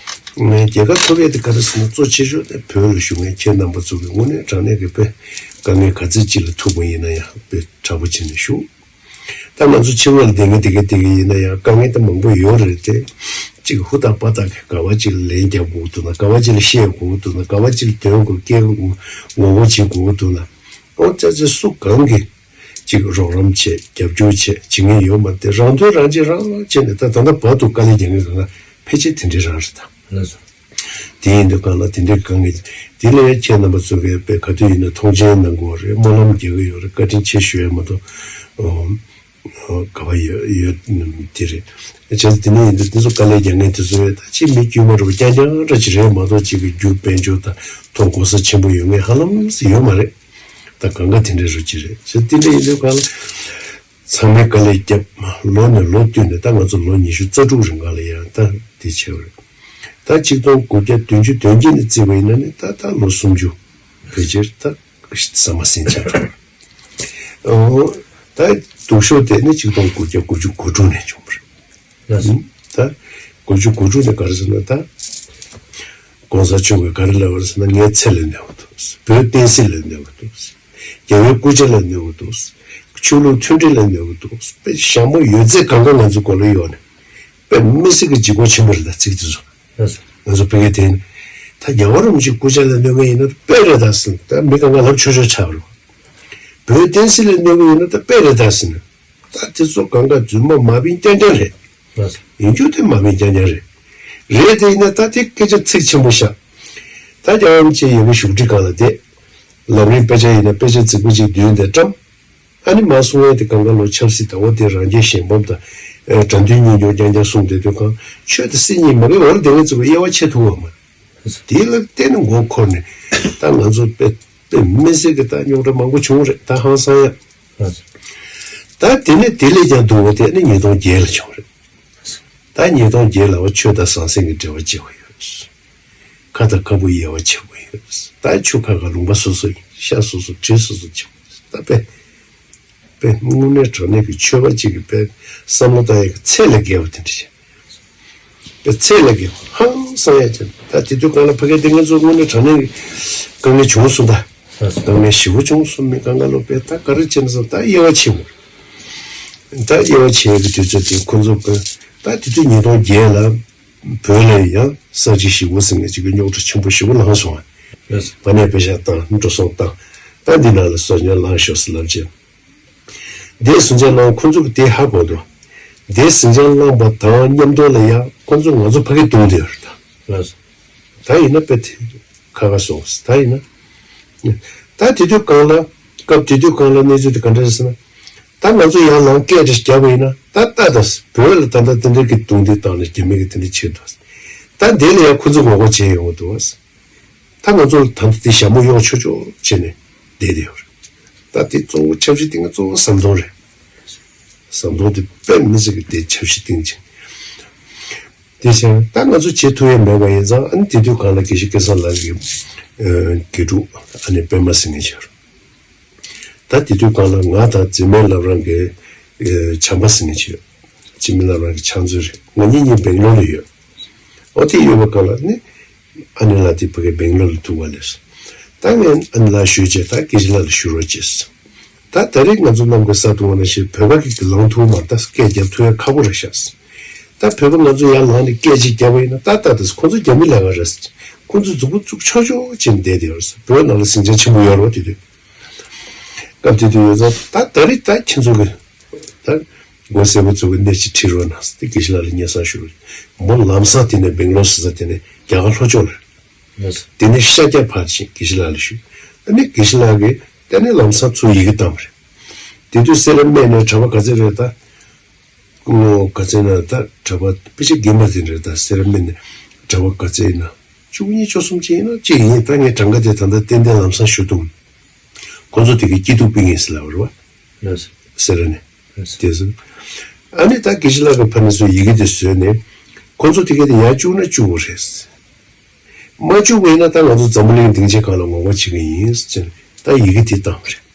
ངས་རྒྱལ་ཁ་ཐོབ་ཡས་དེ་ག་རེ་ཟེར་ན་གཙོ་ཆེ་ཤོས་དེ་བོད་ལ་བཞུགས་མཁན་ཁྱེད་རྣམ་པ་ཚོ་གི་དངོས་གནས་དྲང་གནས་ཀྱི་དཔེ་དཀའ་ངལ་ག་ཚོད་ཅིག་ལ་ཐུག་པ་ཡིན་ན་ཡང་དཔེ་དྲག་པོ་བྱས་ནས་བཞུགས། ད་ང་ཚོ་ཕྱི་ལོགས་ལ་བསྡད་མཁན་དེ་ག་དེ་ག་ཡིན་ན་ཡང་དཀའ་ངལ་དེ་མང་པོ་ཡོད་རེད་དེ། གཅིག་ཧུར་ཐག་པ་ཐག་གིས་ག་བ་ཅིག་ལ་ལན་རྒྱག་དགོས་འདུག་ན་ག་བ་ཅིག་ལ་བཤད་དགོས་འདུག་ན་ག་བ་ཅིག་ལ་དོན་དགོས་སྐད་ངོ་རྒོལ་བྱེད་དགོས་འདུག་ན། ཨོ་ཅག་ཅིག་སུ་གང་གིས་ཅིག་རོགས་རམ་བྱེད་རྒྱབ་སྐྱོར་བྱེད་བྱེད་མཁན་ཡོད་མ་རེད་དེ། རང་དོན་རང་གཅེས་རང་བྱས་ནས་ད་ད་ལྟ་བར་དུ་དཀའ་ལས་རྒྱག་མཁན་གང་ག་ཕལ་ཆེར་དེ་འདྲའི་རང་རེད་ད། ལགས་སོ། དེ་ཡིན་དུས་གང་ལ་དེ་འདྲའི་དཀའ་ངལ་དེ་ལས་ཁྱེད་རྣམ་པ་ཚོ་གིས་དཔེ་ག་དུས་ཡིན་ན་མཐོང་ཆེན་གནང་དགོས་རེད། སྨོན་ལམ་རྒྱག་གི་ཡོད་རེད། བཀའ་དྲིན་ཆེ་ཞུ་ཡ་མ་གཏོགས་ག་བ་ཡོད་ཡོད་དེ་རེད། བྱས་ཙང་དེ་ནས་ཡིན་དུས་དེ་ཚོ་དཀའ་ལས་རྒྱག་མཁན་དེ་ཚོ་ད་ཅིག་མི་དཀྱུས་མ་རུ་རྐྱང་རྐྱང་འདྲ་ཅིག་རེད་མ་གཏོགས་ཅིག་གི་རྒྱུ་དཔལ་འབྱོར་དང་ཐོག་གོ་ས་ཆེན་པོ་ཡོད་མཁན་ཧ་ལམ་ཟིག་ཡོད་མ་རེད། ད་གང་ག་དེ་འདྲའི་རུ་ཅིག་རེད། བྱས་ཙང་དེ་འདྲ་ཡིན་དུས་གང་ལ། ཚང་མས་དཀའ་ལས་བརྒྱབ། ལོ་ནས་ལོ་བསྟུད་ནས་ད་ང་ཚོ་ལོ་ཉི་ཤུ་རྩ་དྲུག་རིང་ག་ལ་ཡང་ད་འདི་བྱས་པ་རེད། ད་ཆིག་སྟོང་དགུ་བརྒྱ་བདུན་ཅུ་དོན་བརྒྱད་ནས་བརྩིས་པ་ཡིན་ན་ནི་ད་ད་ལོ་སུམ་ཅུ་ཕལ་ཆེར་ད་ཟ་མ་ཟིན་ཆགས་འགྲོ་རེད། ད་སྡུག་ཤོས་དེ་ནི་ཆིག་སྟོང་དགུ་བརྒྱ་དགུ་བཅུ་གོ་དྲུག་ནས་བྱུང་བ་རེད། ལགས་སོ། ད་དགུ་བཅུ་གོ་དྲུག་ནས་ག་རེ་ཟེར་ན་ད། ༸གོང་ས་མཆོག་གིས་ག་རེ་ལབ་པ་རེད་ཟེར་ན། ངའི་ཚེ་ལ་གནོད་པ་འདུག། བོད་བསྟན་སྲིད་ལ་གནོད་པ་འདུག། རྒྱལ་བའི་སྐུ་ཕྱྭ་ལ་གནོད་པ་འདུག། ཆོས་ལུགས་མཐུན་སྒྲིལ་ལ་གནོད་པ་འདུག། དཔེ་ཞྭ་མོ་ཡོད་ཚད་གང་ག་ང་ཚོ་མགོ་ལ་གཡོགས་ནས། དཔེ་མི་སྲིད་ཀྱི་ལྗིད་ཁོག་ཆེན་པོ་རེད། ད་ཚིག་དེ་ཚོ་ང་ཚོ་ཕ་གིར་བསྡད་ནས། ད་རྒྱལ་བ་རིན་པོ་ཆེའི་སྐུ་ཕྱྭ་ལ་གནོད་མཁན་ཡིན་ན་དཔེ་རེད་ད་ཟེར། ད་མི་གང་ག་ལབ་ཆོག་ཆོག་ཆགས་པ་རེད། བོད་བསྟན་སྲིད་ལ་གནོད་མཁན་ཡིན་ན་ད་དཔེ་རེད་ད་ཟེར་ནས། ད་དེ་ཚོ་གང་ག་རྫུན་མ་མ་བིན་རྐྱང་རྐྱང་རེད། ལགས་སོ། ཡིན་རྒྱུ་དེ་མ་བིན་རྐྱང་རྐྱང་རེད། རེད་དེ་ཡིན་ན་ད་དེ་སྐད་ཆ་ཚིག་ཆེན་པོ་བཞག། ད་རྒྱལ་བ་རིན་པོ་ཆེ་ཡོད་པའི་བཞུགས་ཁྲི་སྒང་ལ་བསྡད། ལམ་རིམ་དཔེ་ཆ་ཡིན་ན་དཔེ་ཆ་རྫིག་པོ་ཅིག་བསྡུས་ཏེ་བཀྲམ། ཨ་ནི་མ་གསུང་ཡས་དེ་གང་ག་ལོ་ཆབ་སྲིད་དང་འོ་དེ་རང་རྒྱལ་གཞན་ཕམ་དང་། ཨེ་དགྲ་འདུལ་གཉེན་སྐྱོང་རྐྱང་རྐྱང་གསུངས་བསྡད་དུས་གང་ཆོས་དང་སྲིད་གཉིས་མ་གི་འོག་ལ་བསྡད་མཁན་ཚོ་གི་དབྱེ་བ་ཕྱེ་ཐུབ་པ་མ་རེད། དེ་ལ་བརྟེན་ནས་མགོ་འཁོར་ནས་ད་ང་ཚོ་དཔེ་དཔེ་མི་སྲིད་ཀྱི་ད་རྙོག་དྲ་མང་པོ་བྱུང་རེད། ད་ཧང་སང་ཡ། ད་དེ་ནས་དེ་ལས་ཀྱང་སྡུག་པ་དེ་ནི་ཉིས་སྟོང་བརྒྱད་ལ་བྱུང་རེད། ད་ཉིས་སྟོང་བརྒྱད་ལ་བ་ཆོས་དང་ཟང་ཟིང་གི་འབྲེལ་བ་བཅད་པ་ཡོད། ཁ་དང་ཁ་སྤུ་དབྱེ་བ་ཕྱེ་དགོས་ཡོད། ད་ཆུ་ཁ་ཁ་ལུང་པ་སོ་སོ་ཡིན། ཤ་སོ་སོ་གྲི་སོ་སོ་བྱེད་དགོས། ད་དཔེ་དཔེ་དངོས་གནས་དྲང་གནས་ཀྱི་ཆོས་པ་གཅིག་གི་དཔེ་བསམ་བློ་བཏང་ཡག་གི་ཚད་ལས་བརྒལ་བ་དེ་འདྲ་བྱས། དཔེ་ཚད་ལས་བརྒལ་བ་ཧང་སང་ཡ་བྱས། ད་དེ་དུས་གང་ལ་ཕ་གི་དེ་ང་ཚོ་དངོས་གནས་དྲང་གནས་ཀྱི་དཀའ་ངལ་བྱུང་སོང་། ད་དཀའ་ངལ་ཞེ་པོ་བྱུང་སོང་། མི་གང་ག་ལོ་དཔེ་ད་ག་རེ་བྱས་ན་བསམ། ད་དབྱེ་བ་ཕྱེ་དགོས། ད་དབྱེ་བ་ཕྱེ་ཡག་གི་དུས་ཚོད་དེ་ཁོ་ཚོ་དཔེ་ད་དེ་དུས་ཉིས་སྟོང་བརྒྱད་ལ། བོད་ལ་ཡང་གསར་བརྗེ་ཞེ་པོ་ཟེར་མཁན་ཅིག་གི་རྙོག་དྲ་ཆེན་པོ་ཞེ་པོ་ལངས་སོང་བ། ལགས་སོ། ཕ་ནས་པེ་ཤག་བཏང་། འགྲོ་སོང་བཏང་། ད་འདི་ནང་ལ་གསོ་སྐྱོང་ལངས་ཤོག་ཟེར་ལབ་བྱས། འདས་ཟིན་བྱས་ལངས། ཁོ་ཚོ་གི་དེ་ཧ་གོ་འདུག། འདས་ཟིན་བྱས་ལངས་པ་དང་མཉམ་དུ་ལ་ཡང་ཁོ་ཚོ་ང་ཚོ་ཕ་གི་བརྡུངས་བསྡད་ཡོད་རེད་ད། ལགས་སོ། ད་ཡིན་ན་དཔེ་དེ་ཁ་ཁ་སོང་། ད་ཡིན་ན། ད་དེ་དུས་གང་ལ། སྐབས་དེ་དུས་གང་ལ་གནས་ཚུལ་དེ་ག་འདྲ་རེད་ཟེར་ན། ད་ང་ཚོ་ཡར་ལངས་སྐད་དེ་བརྒྱབ་པ་ཡིན་ན་ད་ལྟ་ད་བོད་ལ་ད་ལྟ་དེ་འདྲ་གི་རྡུང་རྡེག་བཏང་ནས་རྒྱ་མི་གི་དེ་འདྲ་བྱེད་འདུག། ད་འདི་ལ་ཡང་ཁོ་ཚོ་ངོ་རྒོལ་བྱེད་ཡོང་གི་འདུག། ད་ང་ཚོ་ལ་ད་ལྟ་དེ་ཞྭ་མོ་གཡོག་ཆོག་ཆོག་བྱས་ནས་བསྡད་དེ་ཡོད་རེད། ད་དེ་གཙོ་བོ་ཆབ་སྲིད་སྟེང་གི་གཙོ་བོ་ཟམ་གདོང་རེད། ཟམ་གདོང་དེ་དཔེ་མི་སྲིད་ཀྱི་དེ་ཆབ་སྲིད་སྟེང་ཅིག། དེ་བཞིན་ད་ང་ཚོ་བྱེད་ཐུབ་ཡ་མེད་པ་ཡིན་ཙང་། ཨ་ནི་དེ་དུས་གང་ལ་དགེ་བཤེས་སྐལ་བཟང་ལགས་ཀྱི་ཨ་དགེ་ཕྲུག་ཨ་ནི་པད་མ་ཟེར་མཁན་ཅིག་ཡོད་རེད། ད་དེ་དུས་གང་ལ་ང་དང་འཛིན་མའི་བླ་བྲང་གི་ཨ་བྱམས་པ་ཟེར་མཁན་ཅིག་ཡོད། འཛིན་མའི་བླ་བྲང་གི་ཕྱག་མཛོད་རེད། ང་གཉིས་གཉིས་སྦེང་ལོར་ལ་ཡོད། ཨོ་དེ་ཡོད་པ་གང་ལ་ནི་ཨ་ནེ་ལགས་དེ་ཕ་གི་སྦེང་ལོར་ལ་ཐུག་པ་ལས། ད་ངས་ཨ་ནེ་ལགས་ཞུས་བྱས། ད་དགེ་བཤེས་ལགས་ལ་ཞུ་རོགས་བྱས། ད་ད་རེས་ང་ཚོ་གནམ་གྱི་ས་དུ་བ་ན་ཞིག་བོད་པ་གི་ལངས་ཐུབ་མ་རེད། ད་སྐད་རྒྱབ་ཐུབ་ཡ་ཁག་པོ་རེད་ཤག། ད་བོད་པ་ང་ཚོ་ཡར་ལངས་ནས་སྐད་ཅིག་རྒྱབ་པ་ཡིན་ན་ད་ལྟ་ད་ཁོ་ཚོ་རྒྱ་མི་ལས་ཀ་རེད། ཁོ་ཚོ་མཛུབ་གུ་བཙུགས་ཆོག་ཆོག་བྱས་ནས་བསྡད་དེ་ཡོད་རེད། བོད་ནང་ལ་ཟིང་ཆ་ཆེན་པོ་ཡོད་རེད་པ། དེ་དུས་སྐབས་དེ་དུས་ཡོད་ཙང་། ད་ད་རེས་ད་ཁྱེད་ཚོ་གི་ད་མགོ་སེར་པོ་ཚོ་གི་གནས་ཅིག་ཁྲིད་རོགས་གནང་ཟེར་ཏེ་དགེ་བཤེས་ལགས་ལ་སྙན་སེང་ཞུ་རོགས། མོ་ལམ་སང་དེ་ནས་སྦེང་ལོར་ཟེར་ས་དེ་ནས་རྒྱ་གར་ལྷོ་ཕྱོགས་ལ་རེད། དེ་ནས་ཤར་རྒྱག་ཕར་ཕྱིན་དགེ་བཤེས་ལགས་ལ་ཞུས། ཨ་ནི་དགེ་བཤེས་ལགས་ཀྱིས་དེ་ནས་ལམ་སང་ཚུར་ཡི་གེ་བཏང་བ་རེད། དེ་དུས་སེ་ར་སྨད་ནས་གྲྭ་པ་ག་ཚོད་རེད་ད། ཨོ་ག་ཚོད་ན་ད་གྲྭ་པ་དཔེ་ཆ་རྒན་པ་དེ་འདྲ་རེད། ད་སེ་ར་སྨད་ནས་གྲྭ་པ་ག་ཚོད་ཡིན་ན་བཅུ་གཉིས་བཅུ་གསུམ་ཅིག་ཡིན་ན་ཅིག་ཡིན། ད་ངས་གྲངས་ཀ་དེ་ད་ལྟ་ཏན་ཏན་ལམ་སང་ཞུ་ཐུབ། ཁོ་ཚོ་དེ་གའི་སྐྱིད་སྡུག་སྤུན་གཉིས་ཟེར་ལབ་པ་རེད་པ། ལགས་སོ། སེ་ར་ནས། ལགས་སོ། དེ་ཚོ། ཨ་ནི་ད་དགེ་བཤེས་ལགས་ཀྱི་ཕ་ནས་ཚུར་ཡི་གེ་དེ་བཟོས་ནས། ཁོ་ཚོ་དེ་ག་དེ་ཡར་བཅུག་ན་བཅུག་དགོས་རེད། མ་བཅུག་པ་ཡིན་ན་ད་ང་ཚོ་འཛམ་བུ་གླིང་སྡིངས་ཆའི་སྒང་ལ་ངོ་རྒོལ་བྱེད་ཀྱི་ཡིན་ཟེར་ནས་ད་ཡི་གེ་དེ་བཏང་བ་རེད།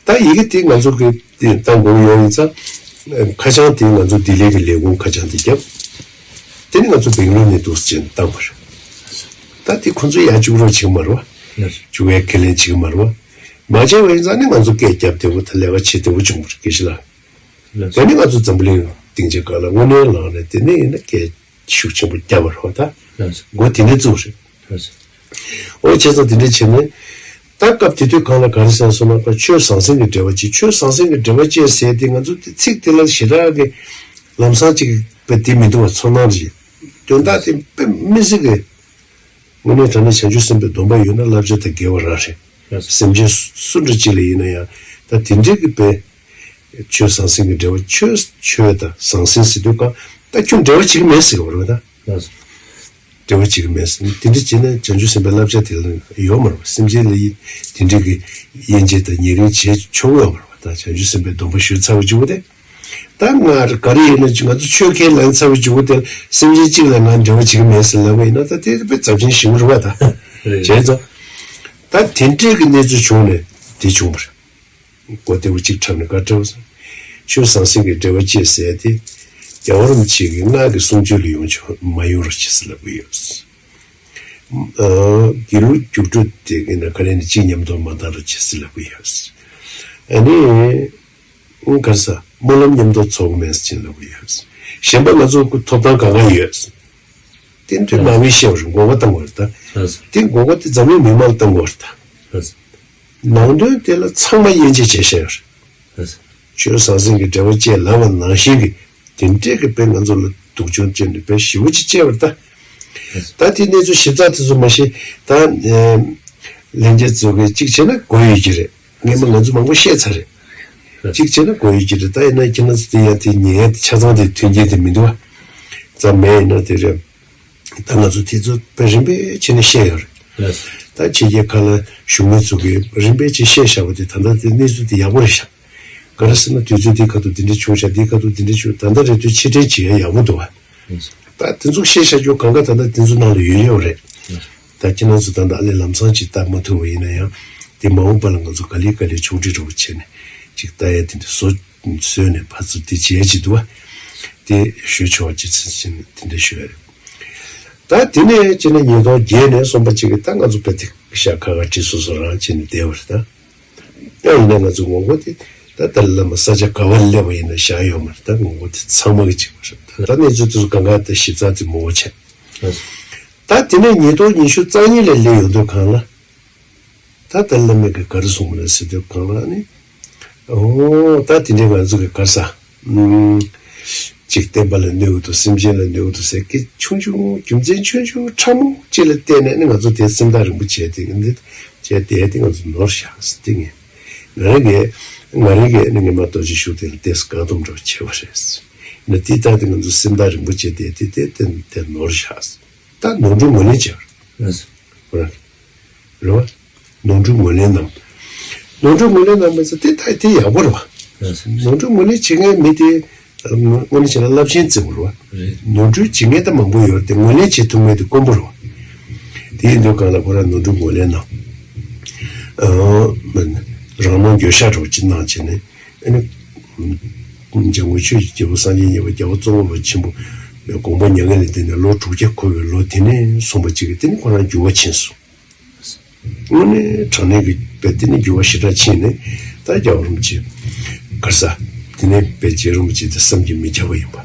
ད་ཡི་གེ་དེ་ང་ཚོ་གི་དེ་བཏང་དགོས་ཡོད་ཡིན་ཙང་། ཁ་བྱང་དེ་ང་ཚོ་ལྡི་ལི་གི་ལས་ཁུངས་ཁ་བྱང་དེ་བརྒྱབ། དེ་ནི་ང་ཚོ་སྦེང་ལོར་ནས་འདུག་ཟེར་ནས་བཏང་བ་རེད། ད་དེ་ཁོ་ཚོ་ཡར་བཅུག་རོགས་བྱེད་ཀྱི་མ་རེད་པ། ལགས་སོ། བཅུག་ཡའི་ཁས་ལེན་བྱེད་ཀྱི་མ་རེད་པ། མ་བྱས་པ་ཡིན་ཙང་ནི་ང་ཚོ་སྐད་རྒྱབ་བདེ་པོ་དང་ལས་ཀ་བྱེད་བདེ་པོ་བྱུང་བ་རེད། དགེ་བཤེས་ལགས། ལགས་སོ། དེ་ནི་ང་ཚོ་འཛམ་བུ་གླིང་སྡིངས་ཆའི་སྒང་ལ་དངོས་གནས་ལངས་ནས་དེ་ནས་ཡིན་ན་སྐད་ཤུགས་ཆེན་པོ་བརྒྱབ་པ་རེད་པ། ད་ལགས་སོ། འགོ་དེ་ནས་བཙུགས་རེད། ལགས་སོ། འོ་བྱས་ཙང་དེ་འདྲ་བྱས་ནས། ད་སྐབས་དེ་དུས་གང་ལ་ག་རེ་ཟེར་སོང་ན། ཆོས་ཟང་ཟིང་གི་འབྲེལ་བ་བཅད། ཆོས་ཟང་ཟིང་གི་འབྲེལ་བ་བཅད་ཟེར་དེ་ང་ཚོ་དེ་ཚིག་དེ་ལ་ཞེ་དྲག་གི་ལམ་སང་ཅིག་དཔེ་དེ་མི་འདུག་པ། ཚོར་སྣང་རེད། དོན་དག་དེ་དཔེ་མི་སྲིད་གི། དངོས་གནས་དྲང་གནས་བྱང་ཆུབ་སེམས་དཔའི་སྡོམ་པ་ཡོད་ན་བསླབ་བྱ་དང་འགལ་བ་རང་རེད། ལགས་སོ། སེམས་ཅན་སུ་འདྲ་ཅིག་ལ་ཡིན་ན་ཡང་ད་དེ་འདྲའི་གི་དཔེ། ཆོས་ཟང་ཟིང་གི་འབྲེལ་བ། ཆོས་ཆོས་དང་ཟང་ཟིང་ཟེར་དུས་གང་ད་ཁྱོད་འབྲེལ་བ་བྱེད་ཀྱི་མེད་ཟེར་གྱི་རེད་པ། ད་ལགས་སོ། འབྲེལ་བ་བྱེད་ཀྱི་མེད་ཟེར། དེ་འདྲ་བྱས་ན་བྱང་ཆུབ་སེམས་དཔའི་བསླབ་བྱ་དེ་ལ་ཡོད་མ་རེད་པ། སེམས་ཅན་ལ་དེ་འདྲའི་གི་དབྱེ་འབྱེད་དང་ཉེ་རིང་བྱེད་ཆོག་གི་ཡོད་མ་རེད་པ། ད་བྱང་ཆུབ་སེམས་དཔའི་སྡོམ་པ་ཞུས་ཚར་བའི་མཇུག་དེ། ད་ང་ག་རེ་ཡིན་ན་ང་ཚོ་ཆོས་ཁས་ལེན་ཚར་བའི་མཇུག་དེ་ལ་སེམས་ཅན་གཅིག་ལ་ང་འབྲེལ་བ་བྱེད་ཀྱི་མེད་ཟེར་ལབ་པ་ཡིན་ན། ད་དེ་དཔེ་ཚབས་ཆེན་ཞིག་རེད་པ། ད་རེད། བྱས་ཙང་ད་དེ་འདྲའི་གི་གནས་ཚུལ་བྱུང་ནས་དེ་བྱུང་བ་རེད། གོ་བདེ་པོ་གཅིག་འཁྲབ་ནས་ག་འདྲ་བ་ཟེར། ཆོས་ཟང་ཟིང་གི་འབྲེལ་བ་བཅད་ཟེར་ཏེ། རྒྱལ་བ་རིན་པོ་ཆེ་གི་སྔགས་ཀྱི་གསུང་ཆོས་ལ་ཡོང་ཆོག་མ་ཡོང་རོགས་བྱེད་ཟེར་ལབ་ཀྱི་ཡོད། ཨ་དགེ་ལུགས་རྒྱུགས་སྤྲོད་དེ་གི་ན་ག་རེ་ནི་གཅིག་མཉམ་དུ་མ་བཏང་རོགས་བྱེད་ཟེར་ལབ་གི་ཡོད། ཨ་ནི་ག་རེ་ཟ་སྨོན་ལམ་མཉམ་དུ་ཚོགས་མེད་ཟེར་ལབ་གི་ཡོད། གཞན་པ་ང་ཚོ་ཐོབ་ཐང་གང་ག་ཡོད། དེ་འདྲའི་མ་བའི་ཤེས་བར་མགོ་སྐོར་བཏང་བར་ད། དེ་མགོ་སྐོར་དེ་འཛམ་གླིང་མི་མང་ལ་བཏང་བར་ད། ནང་དོན་དེ་ལ་ཚང་མ་དབྱེ་འབྱེད་བྱས་བཞག་ཡོད་རེད། ཆོས་ཟང་ཟིང་གི་འབྲེལ་བ་བཅད་ལབ་པ་ནང་བཞིན་གྱི་དེ་འདྲས་ཀྱི་དཔེ་ང་ཚོ་ལ་སྡུག་སྦྱོང་བཅད་ནས་དཔེ་ཞེ་པོ་ཅིག་བཅད་པ་རེད་ད། ད་དེ་གནས་ཚུལ་ཞིབ་ཚགས་དེ་ཚོ་མ་ཤེས་ད། ལྷན་རྒྱས་ཚོ་གིས་གཅིག་བྱས་ན་གོ་ཡོད་ཀྱི་རེད། སྔོན་མ་ང་ཚོ་མང་པོ་བཤད་ཚར་རེད། གཅིག་བྱས་ན་གོ་ཡོད་ཀྱི་རེད། ད་ཡིན་ན་ཁྱེད་རང་ཚོ་དེ་ཡང་དེ་ཉན་ཡ་དེ་ཆ་ཚང་དེ་མཐུན་རྐྱེན་དེ་མི་འདུག་བ། ཙམ་མེད་ཡིན་ན་དེ་རེད། ད་ང་ཚོ་དེ་ཚོ་དཔེ་རིམ་པས་བྱས་ནས་བཤད་ཡོད་རེད། ལགས་སོ། ད་ཕྱི་རྒྱལ་ཁག་ལ་བཞུགས་མི་ཚོ་གིས་རིམ་པས་བྱས་བཤད་བཞག་པ་དེ་ད་ལྟ་དེ་གནས་ཚུལ་དེ་ཡག་པོ་རེད་ཤག་ག་རེ་ཟེར་ན་དུས་ཚོད་འདིའི་ཁ་ཐུག་འདི་འདྲ་བྱུང་ཤག་འདིའི་ཁ་ཐུག་འདི་འདྲ་བྱུང་ད་ལྟ་རེད་དུས་ཕྱིར་དྲན་བྱེད་ཡ་ཡག་པོ་འདུག་བ། ལགས་སོ། ད་དེ་ཚོ་བཤད་བཞག་རྒྱུ་གང་ག་ད་ལྟ་དེ་ཚོ་ནང་ལ་ཡོད་ཡོད་རེད། ལགས་སོ། ད་ཁྱེད་རང་ཚོ་ད་ལྟ་ཨ་ལས་ལམ་སང་ཅིག་ལྟ་མ་ཐུབ་པ་ཡིན་ན་ཡང་དེ་མ་འོངས་པ་ལ་ང་ཚོ་ག་ལེ་ག་ལེ་ཆུང་འདྲིས་འདྲ་བོ་བྱས་ནས་ཅིག་ལྟ་ཡ་དེ་འདྲ་བཟོ། བཟོས་ནས་ཕར་ཚུར་དེ་བྱས་ཅི་འདུག་བ། དེ་ཞུ་ཆོག་ཅི་ཚིག་ཅི་དེ་འདྲ་ཞུ་ཡ་རེད། ད་དེ་ནས་ཅི་ནས་ཉིས་སྟོང་བརྒྱད་ནས་གསུངས་པ་ཅིག་གི་ད་ང་ཚོ་དཔེ་དེ་ཤ་ཁ་ཁ་བྲིས་སོ་སོ་རང་བྱས་ནས་བསྡད་པ་རེད་ད། ཡང་ཡིན་ན་ང་ཚོ་ངོ་རྒོལ་དེ་ད་ད་ལ་མ་ས་ཆ་ག་བར་སླེབས་པ་ཡིན་ན་བཞག་ཡོད་མ་རེད། ད་ངོ་རྒོལ་དེ་ཚང་མ་གི་བྱེད་པ་རེད། ད་གནས་ཚུལ་དེ་ཚོ་གང་ག་དེ་ཞིབ་ཚགས་དེ་མང་པོ་བྱས། ད་དེ་ནས་ཉིས་སྟོང་ཉི་ཤུ་རྩ་གཉིས་ལ་སླེབས་ཡོང་དུས་གང་ལ། ད་ལྟ་བླ་མས་གི་ག་རེ་གསུངས་པ་རེད་ཟེར་དུས་གང་ལ་ནི། ཨོ་ད་དེ་འདྲའི་ང་ཚོ་གི་ག་རེ་ཟ། ཨུམ། ཅིག་བསྟན་པ་ལ་གནོད་འདུག་སེམས་ཅན་ལ་གནོད་འདུག་ཟེར་གི་ཆུང་ཆུང་རྒྱུ་མཚན་ཆུང་ཆུང་ཕྲ་མོ་ཅིག་ལ་བརྟེན་ནས་ནི་ང་ཚོ་དེ་སེམས་ཐག་རིང་པོ་བྱས་ཏེ་འདི་བྱས་ཏེ་དེ་ང་ཚོ་ནོར་བཞག་ཟེར་དེ་ངས་ང་རང་གིས་ང་རང་གིས་ནི་ངས་མ་གཏོགས་ཅི་ཞུ་དེ་ལ་ཏེས་དགའ་སྡོམ་འདྲ་བོ་བྱས་པ་རེད། ནི་དེ་ལྟ་དེ་ང་ཚོ་སེམས་ཐག་རིང་པོ་བྱས་ཏེ་དེ་དེ་དེ་དེ་ནོར་བཞག་ད་ནོར་འཁྲུལ་ངོས་ལེན་བྱས་པ་རེད། ལགས་སོ། ཁོ་རང་། རེད་བ། ནོར་འཁྲུལ་ངོས་ལེན་གནང་། ནོར་འཁྲུལ་ངོས་ལེན་གནང་བ་ཚོ་དེ་ད་དེ་ཡག་པོ་རེད་བ། ལགས་སོ། ནོར་འཁྲུལ་ངོས་ལེན་བྱེད་མཁན་མི་དེ། དངོས་གནས་བྱས་ན་རླབས་ཆེན་བརྩི་བོ་རེད་བ། རེད། ནོར་འཁྲུལ་བྱེད་མཁན་ད་མང་པོ་ཡོད་རེད་དེ་ངོས་ལེན་བྱེད་ཐུབ་མཁན་དེ་དཀོན་པོ་རེད་བ། དེ་ཡིན་དུས་གང་ལ་ཁོ་རང་ནོར་འཁྲུལ་ངོས་ལེན་གནང་། རང་སྣང་འགྱོད་བཤགས་འདྲ་བོ་ཅིག་གནང་བྱས་ནས་ཨ་ནི། འཇམ་མགོན་ཆོས་ཀྱི་རྒྱལ་པོ་སངས་རྒྱས་གཉིས་པ་རྒྱལ་བ་ཙོང་ཁ་པ་ཆེན་པོ་དགོངས་པ་མྱ་ངན་ལས་འདས་ནས་ལོ་དྲུག་བརྒྱ་འཁོར་བའི་ལོ་དེ་ནས་གསུངས་པ་ཅིག་གིས་དེ་ནི་ཁོ་རང་འགྱུར་བ་ཕྱིན་སོང་། དངོས་གནས་དྲང་གནས་ཀྱི་དཔེ་དེ་ནི་འགྱུར་བ་ཞེ་དྲག་ཕྱིན་ནས་ད་རྒྱལ་བ་རིན་པོ་ཆེ་ག་རེ་ཟ། དེ་ནས་དཔེ་རྗེ་རིན་པོ་ཆེ་དེ་བསམ་གྱིས་མི་ཁྱབ་པ་ཡིན་པ།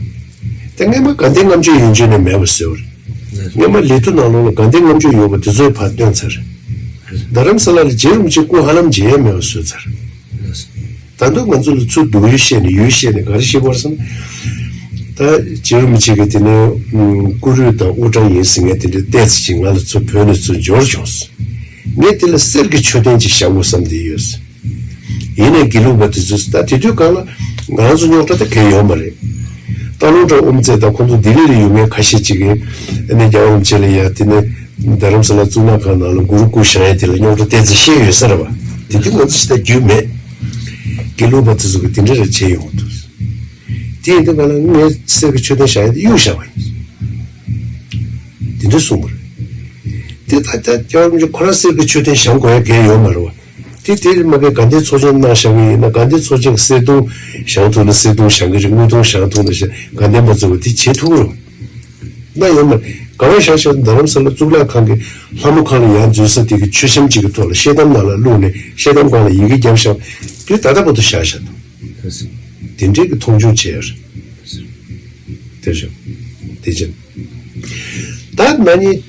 དེ་སྔོན་མ་དགའ་ལྡན་ལྔ་མཆོད་ཡོན་མཆོད་ནས་མེད་པ་བཟོས་པ་རེད། སྔོན་མ་ལི་ཐུ་ནང་ལོགས་ལ་དགའ་ལྡན་ལྔ་མཆོད་ཡོད་པ་དེ་ཚོས་ཕར་བཏོན་ཚར། རྡ་རམ་ས་ལ་ལ་རྗེ་རིན་པོ་ཆེ་སྐུ་ཧ་ལམ་མཇལ་ཡས་མེད་པ་བཟོས་ཚར། ད་དུང་ང་ཚོ་ལ་ཚུར་སྡུག་ཡུས་བཤད་ནས་ཡུས་བཤད་ནས་ག་རེ་བཤད་དགོས་རེད་བསམ། ད་རྗེ་རིན་པོ་ཆེ་གིས་དེ་ནས་ཀུ་རུ་དང་དབུ་སྐྲ་ཡིན་ཟེར་མཁན་དེ་འདྲ་བལྟས་ཚེ་ཅིག་ང་ལ་ཚུར་བོད་ནས་ཚུར་འབྱོར་བྱུང་། ངས་དེ་ལ་གསེར་གྱི་མཆོད་རྟེན་ཅིག་བཞེངས་དགོས་བསམ་བསྡད་ཡོད། ཡིན་ནའི་དགེ་ལུགས་པ་དེ་ཚོས་ད་དེ་དུས་གང་ལ་ང་རང་ཚོ་རྙོག་དྲ་ད་གང་ཡང་ཡོད་མ་རེད། སྟག་ལུང་བྲག་དབུ་མཛད་དང་ཁོང་ཚོ་ལྡི་ལི་ལ་ཡོད་མཁན་ཁ་ཤས་ཅིག་གིས་ཨ་ནི་རྒྱལ་བ་རིན་པོ་ཆེ་ལ་ཡ་དེ་ནས་རྡ་རམ་ས་ལ་གཙུག་ལག་ཁང་ནང་ལ་གུ་རུ་སྐུ་བཞེངས་ཡ་དེ་ལ་རྙོག་དྲ་བལྟས་ཚེ་བཤད་ཡོད་ས་རེད་བ། དེ་དུས་ང་ཚོ་ཞེ་དྲག་རྒྱུས་མེད། དགེ་ལུགས་པ་དེ་ཚོ་གིས་དེ་འདྲ་རེ་བྱས་ཡོང་གི་འདུག་དེ་ཡིན་དུས་གང་ལ་ངས་གསེར་གྱི་མཆོད་རྟེན་བཞེངས་ཡ་དེ་གཡུག་བཞག་པ་ཡིན། དེ་འདྲ་གསུངས་པ་རེད། དེ་ད་ལྟ་རྒྱལ་བ་རིན་པོ་ཆེ་ཁོ་རང་གསེར་གྱི་མཆོད་རྟེན་བཞེངས་དགོས་ཡ་གང་ཡང་ཡོད་མ་རེད་བ། དེ་དེ་མ་གི་དགའ་ལྡན་ཚོགས་ཆེན་གནང་བཞག་གི་ཡིན་ན་དགའ་ལྡན་ཚོགས་ཆེན་གྱི་གསེར་གདུང་བཞེངས་ཐུབ་ན་གསེར་གདུང་བཞེངས་གི་རེད། དངུལ་གདུང་བཞེངས་ཐུབ་ན་བཞེངས་དགའ་ལྡན་པ་ཚོ་གིས་དེ་བྱེད་ཐུབ་ཀྱི་རེད། གནང་ཡོད་མ་རེད། ག་བ་བཞག་བཞག་རྡ་རམ་ས་ལ་གཙུག་ལག་ཁང་གི་ལྷ་མོ་ཁང་ལ་ཡར་འཛུལ་ས་དེ་གི་མཆོད་བཤམས་གཅིག་གི་ཐོག་ལ་ཤེལ་དམ་ནང་ལ་བླུགས་ནས་ཤེལ་དམ་སྒང་ལ་ཡི་གེ་བརྒྱབ་བཞག་དེ་ད་ལྟ་བར་དུ་བཞག་བཞག་འདུག་དེ་འདྲའི་གི་མཐོང་ཆུང་བྱས་ཡོད་རེད། དེ་བཞིན་དེ་བཞིན། ད་ན་ནིང་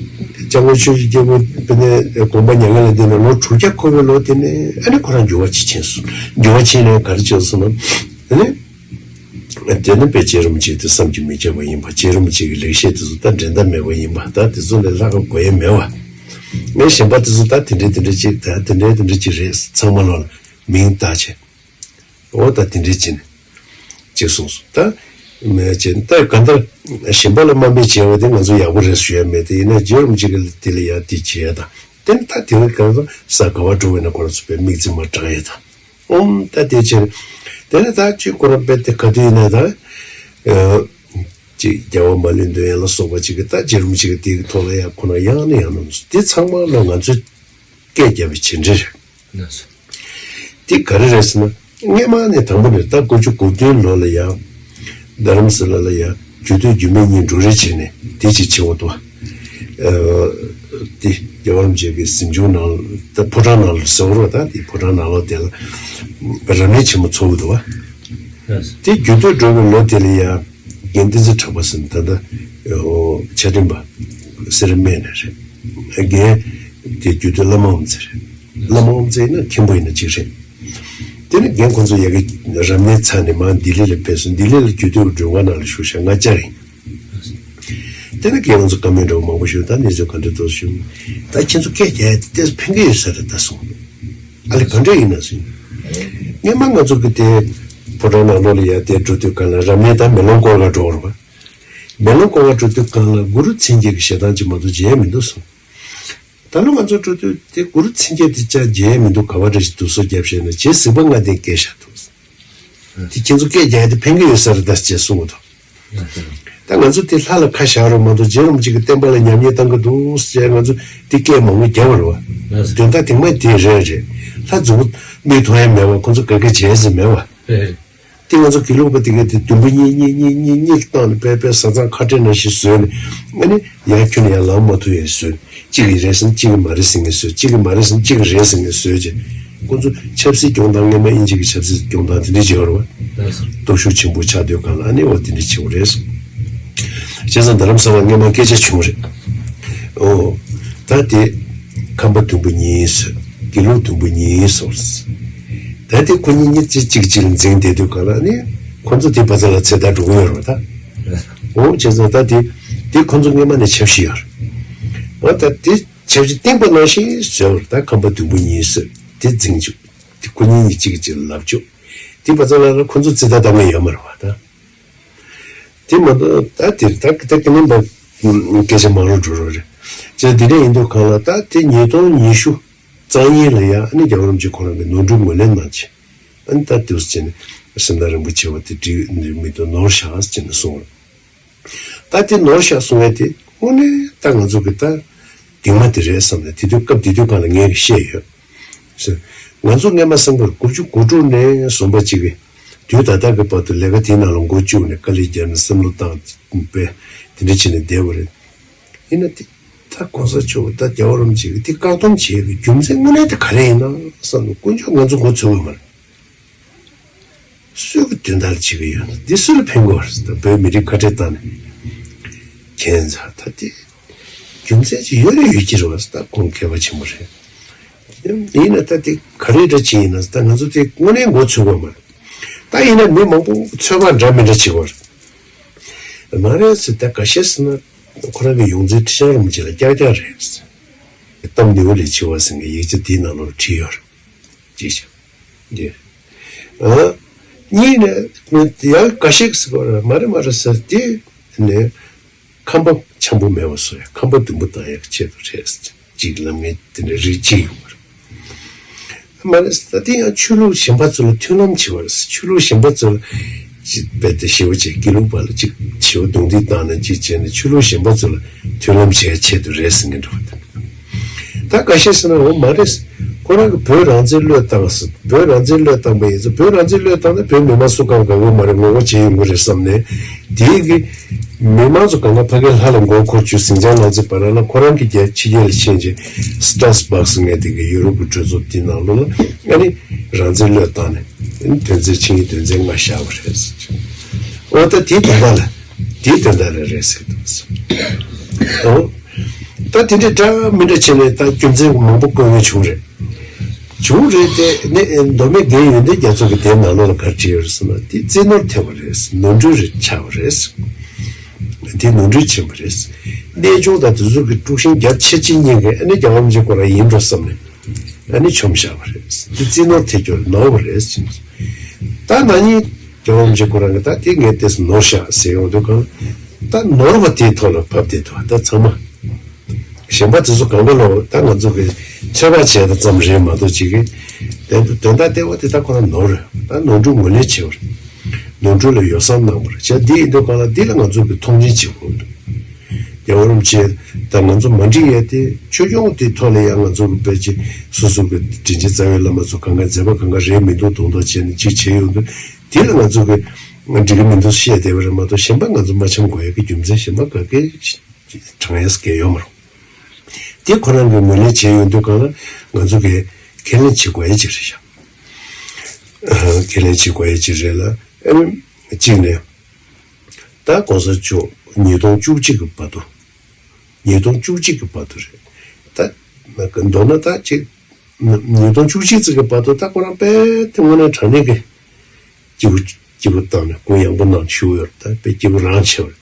སྐྱབས་མགོན་ཆོས་ཀྱི་རྒྱལ་པོ་དཔེར་ན་དགོངས་པ་མྱ་ངན་ལས་འདས་ནས་ལོ་དྲུག་བརྒྱ་འཁོར་བའི་ལོ་དེ་ནས་ཨ་ནི་ཁོ་རང་འགྱུར་བ་ཅིག་ཕྱིན་སོང་། འགྱུར་བ་ཕྱིན་ནས་ག་རེ་བྱས་སོང་ན། ཨ་ནི། དེ་ནི་དཔེ་རྗེ་རིན་པོ་ཆེ་དེ་བསམ་གྱིས་མི་ཁྱབ་པ་ཡིན་པ། རྗེ་རིན་པོ་ཆེ་གི་ལེགས་བཤད་དེ་ཚོ་ད་འགྲན་ཟླ་མེད་པ་ཡིན་པ། ད་དེ་ཚོ་ལས་ལྷག་ག་དགོས་ཡས་མེད་པ། ངས་གཞན་པ་དེ་ཚོ་ད་དེ་འདྲའི་དེ་འདྲའི་ཅིག་ད་དེ་འདྲའི་དེ་འདྲའི་ཅིག་རེད། ཚང་མ་ལོག་ལ་མིང་བཏགས་བྱས། འོ་ད་དེ་འདྲའི་ཅིག་ནས་ཅིག་གསུངས་སོང་ད། མེད་ཅེས་ད་ག་འདྲ་གཞན་པ་ལ་དམའ་འབེབས་བྱས་པ་དེ་ང་ཚོ་ཡག་པོ་རེད་ཞུ་ཡ་མེད་དེ། ཡིན་ན་རྗེ་རིན་པོ་ཆེ་གི་དེ་ལ་ཡ་དེ་བྱེད་ཡ་དང་། དེ་ནི་ད་དེ་རིང་གང་ལྟར་ས་ག་བ་འགྲོ་བས་ན་ཁོ་རང་ཚོ་དཔེ་མིག་རྩིས་མ་དྲང་ཡ་དང་། ཨོམ་ད་དེ་ཕྱིར། དེ་ནས་ད་ཅིག་ཁོ་རང་དཔེ་དེ་ག་དུས་ཡིན་ན་ད། ཨ། ཅིག་རྒྱལ་བ་མ་ལུས་འདོན་ཡ་ལ་སོགས་པ་ཅིག་གི་ད་རྗེ་རིན་པོ་ཆེ་གི་དེ་གི་ཐོག་ལ་ཡང་ཁོ་རང་ཡང་ནས་ཡང་ནས་དེ་ཚང་མ་ལ་ང་ཚོས་སྐད་རྒྱབ་པའི་བྱས་འབྲས་རེད། ལགས་སོ། དེ་ག་རེ་རེད་ཟེར་ན་སྔས་མ་ནས་དང་པོ་ནས་ད་དགུ་བཅུ་གོ་བདུན་ལོ་ལ་ཡང་རྡ་རམ་ས་ལ་ལ་ཡང་རྒྱུད་སྟོད་རྒྱུད་སྨད་གཉིས་འགྲོ་རེས་བྱས་ནས་དེ་ཅིག་བྱེད་འོ་དོ། ཨ། དེ་རྒྱལ་བ་རིན་པོ་ཆེ་གི་གཟིམ་ཆུང་ནང་ད་ཕོ་བྲང་ནང་ལ་ཟེར་བ་རེད་པ། ད་དེ་ཕོ་བྲང་ནང་ལོགས་དེ་ལ་རབ་གནས་ཆེན་མོ་ཚོགས་ཀྱི་འདུག་པ། དེ་རྒྱུད་སྟོད་འགྲོ་བའི་ལོ་དེ་ལ་ཡང་རྒན་བསྟན་འཛིན་གྲགས་པ་ཟེར་ནས་ད་ལྟ་ཕྱག་འཕྲིན་པ་སེ་ར་སྨད་ནས་རེད། རྒན་དེ་རྒྱུད་སྟོད་བླ་མ་དབུ་མཛད་རེད། བླ་མ་དབུ་མཛད་ཡིན་ན་མཁན་པོ་ཡིན་ན་གཅིག་རེད། དེ་ནས་རྒན་ཁོང་ཚོ་ཡ་གི་རབ་གནས་ཚར་ནས་མར་ལྡི་ལི་ལ་ཕེབས་སོང་། ལྡི་ལི་ལ་རྒྱུད་སྟོད་མགྲོན་ཁང་ནང་ལ་བཞུགས་ཤག་ང་བཅར་ཡིན། དེ་ནས་རྒན་ཁོང་ཚོ་བཀའ་མོལ་འདྲ་བོ་མང་པོ་ཞུས། ད་གནས་ཚུལ་ག་འདྲ་འདུག་ཞུས། ད་ཁྱེད་ཚོ་སྐད་རྒྱག་ཡ་དེ་ཏོག་ཙམ་ཕན་གྱི་ཡོད་ས་རེད་ད་གསུངས། ཨ་ལེ་ག་འདྲ་ཡིན་ན་ཟེར། སྔོན་མ་ང་ཚོ་གི་དེ་ཕོ་བྲང་ནང་ལོགས་ལ་ཡ་དེ་འགྲོ་དུས་སྒང་ལ་རབ་གནས་ད་མེ་ལོང་སྐོར་ག་འགྲོ་བར་བ། མེ་ལོང་སྐོར་ག་འགྲོ་དུས་སྒང་ལ་གུ་རུ་མཚན་བརྒྱད་ཀྱི་ཞལ་ཐང་ཅིག་མ་གཏོགས་མཇལ་ཡ་མི་འདུག་གསུངས། ད་ལོ་ང་ཚོ་འགྲོ་དུས་དེ་གུ་རུ་མཚན་བརྒྱད་དེ་ཅག་མཇལ་ཡ་མི་འདུག་ག་བ་འདྲ་ཞིག་འདུག་སོ་རྒྱབ་བཤད་ན་རྗེ་གཟིག་པ་ལྔ་ལྡན་སྐད་བཞག་འདུག་དེ་ཁྱེད་ཚོ་སྐད་རྒྱག་ཡ་དེ་ཕན་གྱི་ཡོད་ས་རེད་ད་ཅེས་གསུངས་འདུག་ད་ང་ཚོ་དེ་ལྷ་ལ་ཁ་བཞག་རོགས་མ་གཏོགས་རྗེ་རིན་པོ་ཆེ་གི་བསྟན་པ་ལ་ཉམས་ཉེས་བཏང་གི་འདུག་ཟེར་ང་ཚོ་དེ་སྐད་མང་པོ་རྒྱབ་པ་རེད་བ། དོན་དག་དེ་མ་དེ་རེད་རེད། ལྷ་མཛུབ་མོ་མིག་མཐོང་ཡ་མེད་བ། ཁོ་ཚོ་ག་གེ་བྱས་ཟིན་མེད་བ། དེ་ང་ཚོ་དགེ་ལུགས་པ་དེ་ག་དེ་བདུན་པོ་གཉིས་གཉིས་གཉིས་གཉིས་གཉིས་བཏང་ནས་དཔེ་དཔེ་བཟའ་ཚང་ཁ་བྲལ་ནང་བཞིན་བཟོས་ནས་ཨ་ནི་ཡར་ཁྱོན་ནས་ཡར་ལངས་མ་ཐུབ་ཡ་བཟོས། གཅིག་གིས་རེད་ཟེར་ན་གཅིག་གིས་མ་རེད་ཟེར་མཁན་བཟོས། གཅིག་གིས་མ་རེད་ཟེར་ན་གཅིག་གིས་རེད་ཟེར་མཁན་བཟོས་བྱས། ཁོ་ཚོ་ཆབ་སྲིད་སྐྱོང་སྟངས་སྔོན་མ་དབྱིན་ཇི་གི་ཆབ་སྲིད་སྐྱོང་སྟངས་དེ་འདྲ་བྱས་ཡོད་རེད་བ། སྟོབས་ཤུགས་ཆེན་པོ་ཆགས་དུས་སྒང་ལ་ཨ་ནི་འོ་དེ་འདྲ་བྱེད་དགོས་རེད་གསུངས། བྱས་ཙང་རྡ་རམ་ས་ལ་སྔོན་མ་སྐད་ཆ་བྱུང་རེད། ཨོ། ད་དེ་ཁམས་པ་བདུན་པོ་གཉིས་བཟོས། དགེ་ལུགས་བདུན་པོ་གཉིས་བཟོས། ད་དེ་ཁོ་གཉིས་གཉིས་གཅིག་གཅིག་གཅིག་ལ་འཛིང་བསྡད་དུས་སྒང་ལ་ནི་ཁོ་ཚོ་དེ་བ་ཚ་ལ་ཚེ་ཐར་འགྲོ་གི་ཡོད་རེད་བ་ད། ཨོ་བྱས་ཙང་ད་དེ་དེ་ཁོ་ཚོ་སྔོན་མ་ནས་ཆབ་སྲིད་ཡོད་རེད། འོ་ད་དེ་ཆབ་སྲིད་བསྟན་པ་ནང་བཞིན་བཟོས་པ་རེད། ད་ཁམས་པ་བདུན་པོ་གཉིས་བཟོས་དེ་འཛིང་བཅུག་དེ་ཁོ་གཉིས་གཉིས་གཅིག་གཅིག་ལ་ལབ་བཅུག་དེ་བ་ཚ་ལ་ལ་ཁོ་ཚོ་ཙི་ད་ད་མེད་ཡོད་མ་རེད་བ་ད། དེ་མ་གཏོགས་ད་དེར་ད་ད་ཀི་ནི་འབའ་སྐད་ཆ་མང་རུ་འགྲོ་རོགས་རེད། ཅེས་འདི་འདྲ་ཡིན་དུས་སྒང་ལ་ད་དེ་ཉིས་སྟོང་ཉི་ཤུ་རྩ་གཉིས་ལ་ཡ་ཨ་ནི་རྒྱལ་བ་རིན་པོ་ཆེ་ཁོ་རང་གི་ནོར་འཁྲུལ་ངོས་ལེན་གནང་བྱས། ཨ་ནི་ད་དེ་བཟོ་བྱས་ནས་སེམས་དང་རིན་པོ་ཆེ་བ་དེ་འགྲིག་མི་འདུག་ནོར་བཞག་ཟེར་ནས་གསུངས། ད་དེ་ནོར་བཞག་གསུང་ཡ་དེ་དངོས་གནས་ད་ང་ཚོ་གི་ད་གདིང་མ་དེ་རེད་བསམ་ནས་དེ་དུས་སྐབས་དེ་དུས་སྒང་ལ་ངས་བཤད་ཡོད། ང་ཚོ་སྔོན་མ་སེམས་ཁུར་དགུ་བཅུ་གོ་དྲུག་ནས་བཟུང་བ་གཅིག་གི་དུས་ད་ལྟ་གི་བར་དུ་ལས་ཀ་དེའི་ནང་ལ་མགོ་བཅུག་ནས་དཀའ་ལས་བརྒྱབ་ནས་བསམ་བློ་བཏང་པས་དེ་འདྲ་བྱས་ནས་བསྡད་པ་རེད། ཡིན་ན་དེ་ད་གོང་ས་མཆོག་ད་རྒྱལ་བ་རིན་པོ་ཆེ་གི་དེ་བཀག་སྡོམ་བྱེད་ཡས་ཀྱི་རྒྱུ་མཚན་དངོས་གནས་དེ་ག་རེ་ཡིན་ན་བསམ་ནས་དཀོན་མཆོག་ང་ཚོ་མགོ་ཚོས་ཀྱི་མ་རེད། སུས་ཀྱི་དོན་དག་ལ་བྱེད་ཀྱི་ཡོད་ན་འདི་སུ་ལ་ཕན་གྱི་ཡོད་རེད་ཟེར། ད་བོད་མི་རིགས་ཁ་བྲལ་བཏང་ནས་ཁྱེད་ཚོ་ད་དེ་རྒྱུ་མཚན་ཅིག་ཡོད་རེད་ཡོད་ཀྱི་རེད་བ་ཟེར། ད་ཁོང་མཁས་པ་ཆེན་པོ་རེད། ཡིན་ན་ད་དེ་ག་རེ་འདྲ་བྱས་ཡིན་ན་ཟེར། ད་ང་ཚོ་དེ་དངོས་གནས་མགོ་ཚོས་ཀྱི་མ་རེད། ད་ཡིན་ན་མི་མང་པོ་ཚོད་དཔག་འདྲ་མི་འདྲ་བྱེད་ཀྱི་ཡོད་རེད། མ་རེད་ཟེར། ད་འགའ་ཤས་ཟེར་ན་ཁོ་རང་གི་ཡོངས་འཛིན་ཁྲི་བྱང་རིན་པོ་ཆེ་ལ་ཀྱག་ཀྱག་རེད་ཟེར། གཏམ་ནེའུ་ལེ་ཆེ་བ་ཟེར་མཁན་གྱི་ཡིག་ཆ་དེའི་ནང་ལོགས་ལ་བྲིས་ཡོད་རེད། ཅེས་བྱ། འདི། ཨ། གཉིས་ནས་ཡང་འགའ་ཞིག་ཟེར་བ་རེད། མ་རེད་མ་རེད་ཟེར་དེ་ནས་ཁམས་པ་འཆམ་པོ་མེད་པ་བཟོ་ཡ། ཁམས་པ་དུམ་བུ་བཏང་ཡ་གི་ཆེད་དུ་རེད་ཟེར། ཅིག་ལབ་མཁན་དེ་འདྲ་རིགས་གཅིག་ཡོང་བ་རེད། མ་རེད་ཟེར་ད་དེ་ཡང་ཆོས་ལུགས་གཞན་པ་ཚོ་ལ་མཐུན་ལམ་བྱེད་པ་རེད་ཟེར། ཆོས་ལུགས་གཞན་པ་ཚོ་ལ་ཅིག་རྦད་དེ་ཞེ་པོ་ཅིག་དགེ་ལུགས་པ་ལ་ཅིག་ཞེ་པོ་རྡུང་རྡེག་བཏང་ནས་ཅིག་བྱས་ནས་ཆོས་ལུགས་གཞན་པ་ཚོ་ལ་མཐུན་ལམ་བྱེད་ཡ་ཆེད་དུ་རེད་ཟེར་མཁན་འདྲ་བ་དེ། ད་འགའ་ཤས་ཟེར་ན་འོ་མ་རེད། ཁོ་རང་གིས་བོད་རང་བཙན་བློས་བཏང་ཟེར། བོད་རང་བཙན་བློས་བཏང་པ་ཡིན་ཙང་བོད་རང་བཙན་བློས་བཏང་ན་བོད་མི་མང་སུ་གང་དགའ་གི་མ་རེད། ངོ་རྒོལ་བྱེད་ཡོང་གི་རེད་བསམ་ནས་དེའི་གི་མི་མང་ཚོ་གང་ག་ཕ་གིར་ལྷ་ལ་མགོ་འཁོར་བཅུག་ཟིང་ཆ་ལངས་ཚེ་བར་ལ་ཁོ་རང་གི་རྒྱལ་ཕྱི་རྒྱལ་ལ་ཕྱིན་རྗེས་སི་ཏྲ་སི་སྦག་ཟེར་མཁན་དེ་གི་ཡུ་རོབ་ཀྱི་གྲོས་ཚོགས་དེའི་ནང་ལོགས་ལ་ཨ་ནི་རང་བཙན་བློས་བཏང་ནས་དོན་ཚན་ཆིངས་ཡིག་དོན་ཚན་ལྔ་བཞག་པ་རེད་ཟེར། འོ་ད་དེའི་དོན་དག་ལ་དེའི་དོན་དག་ལ་རེད་ཟེར་འདུག་ཟེར། འོ། ད་དེ་འདྲའི་འདྲ་མི་འདྲ་བྱས་ནས་ད་རྒྱུ་མཚན་མང་པོ་བཀོད་མཁན་བྱུང་རེད། བྱུང་རེད་དེ་ནས་མདོ་སྨད་དགེ་འོས་འདེམས་རྒྱལ་ཚོགས་ཀྱི་དེབ་ནང་ལོགས་ལ་ག་རེ་བྲིས་ཡོད་རེད་ཟེར་ན་དེ་རྩིས་ནོར་ཐེབས་པ་རེད། ནོར་འཁྲུལ་རེད་ཆགས་པ་རེད། དེ་ནོར་འཁྲུལ་ཕྱིན་པ་རེད། གནས་ཆུང་དང་དེ་ཚོ་གི་དཀྲུག་ཤིང་རྒྱབ་ཆེ་ཆེ་གཉིས་ཀས་ཨ་ནི་རྒྱལ་བ་རིན་པོ་ཆེ་ཁོ་རང་ཡིན་འགྲོ་བསམ་ནས་ཨ་ནི་མཆོམས་བཞག་པ་རེད། དེ་རྩིས་ནོར་ཐེབས་རྒྱུ་ནོར་བ་རེད་ཟེར། ད་ན་ནིང་རྒྱལ་བ་རིན་པོ་ཆེ་ཁོ་རང་གིས་ད་དེ་ངས་དེ་ནོར་བཞག་ཟེར་ཡོང་དུས་གང་ད་ནོར་བ་དེའི་ཐོག་ལ་བབས་བསྡད་འདུག་ད་ཚང་མ། གཞན་པ་དེ་ཚོ་གང་ག་ལོ་ད་ང་ཚོ་གི་ཚོད་དཔག་བྱས་ད་ཙམ་རེད་མ་གཏོགས་ཅིག་གི་དོན་དོན་དག་ལྟེ་བ་དེ་ད་ཁོ་རང་ནོར་རེད། ད་ནོར་འཁྲུལ་ངོས་ལེན་བྱས་པ་རེད། ནོར་འཁྲུལ་ལ་ཡོ་བསྲང་གནང་བ་རེད། བྱས་འདི་ཡིན་དུས་གང་ལ་འདི་ལ་ང་ཚོ་གི་མཐོང་ཆེན་བྱེད་དགོས་འདུག་རྒྱལ་བ་རིན་པོ་ཆེ་ད་ང་ཚོ་མ་འགྲིག་ཡས་དེ་ཆོས་སྐྱོང་དེ་ཐོག་ལ་ཡང་ང་ཚོ་གི་དཔེ་ཅིག་སོ་སོ་གི་དྲིན་ཅན་རྩ་བའི་བླ་མ་ཚོ་གང་ག་མཛད་པ་གང་ག་རེད་མི་འདུག་མདོག་མདོག་བྱས་ནས་ཅིག་བྱས་ཡོང་དུས་དེ་ལ་ང་ཚོ་གི་འགྲིག་གི་མི་འདུག་བཤད་བསྡད་པ་རེད་མ་གཏོགས་གཞན་པ་ང་ཚོ་མ་འཆམ་དགོས་ཡས་ཀྱི་རྒྱུ་མཚན་གཞན་པ་ག་གེ་དྲང་ཡས་གེ་ཡོད་མ་རེད། དེ་ཁོ་རང་གིས་ངོས་ལེན་བྱས་ཡོང་དུས་སྒང་ལ་ང་ཚོ་གིས་ཁས་ལེན་བྱེད་དགོས་ཡ་ཅིག་རེད་ཤག་ཁས་ལེན་བྱེད་དགོས་ཡ་ཅིག་རེད་ལ། ཨ་ནི་གཅིག་ནས་ད་གོང་ས་མཆོག་ཉིས་སྟོང་བཅུ་གཅིག་གི་བར་དུ། ཉིས་སྟོང་བཅུ་གཅིག་གི་བར་དུ་རེད། ད་མདོར་ན་ད་ཅིག་ཉིས་སྟོང་བཅུ་གཅིག་ཙམ་གྱི་བར་དུ་ད་ཁོ་རང་དཔེ་དེ་དངོས་གནས་དྲང་གནས་ཀྱི་སྐྱིད་པོ་སྐྱིད་པོ་བཏང་ནས་སྐུ་ཡངས་པོ་གནང་བཞུགས་ཡོད་རེད། ད་དཔེ་སྐྱིད་པོ་རང་ཆེ་བ་རེད།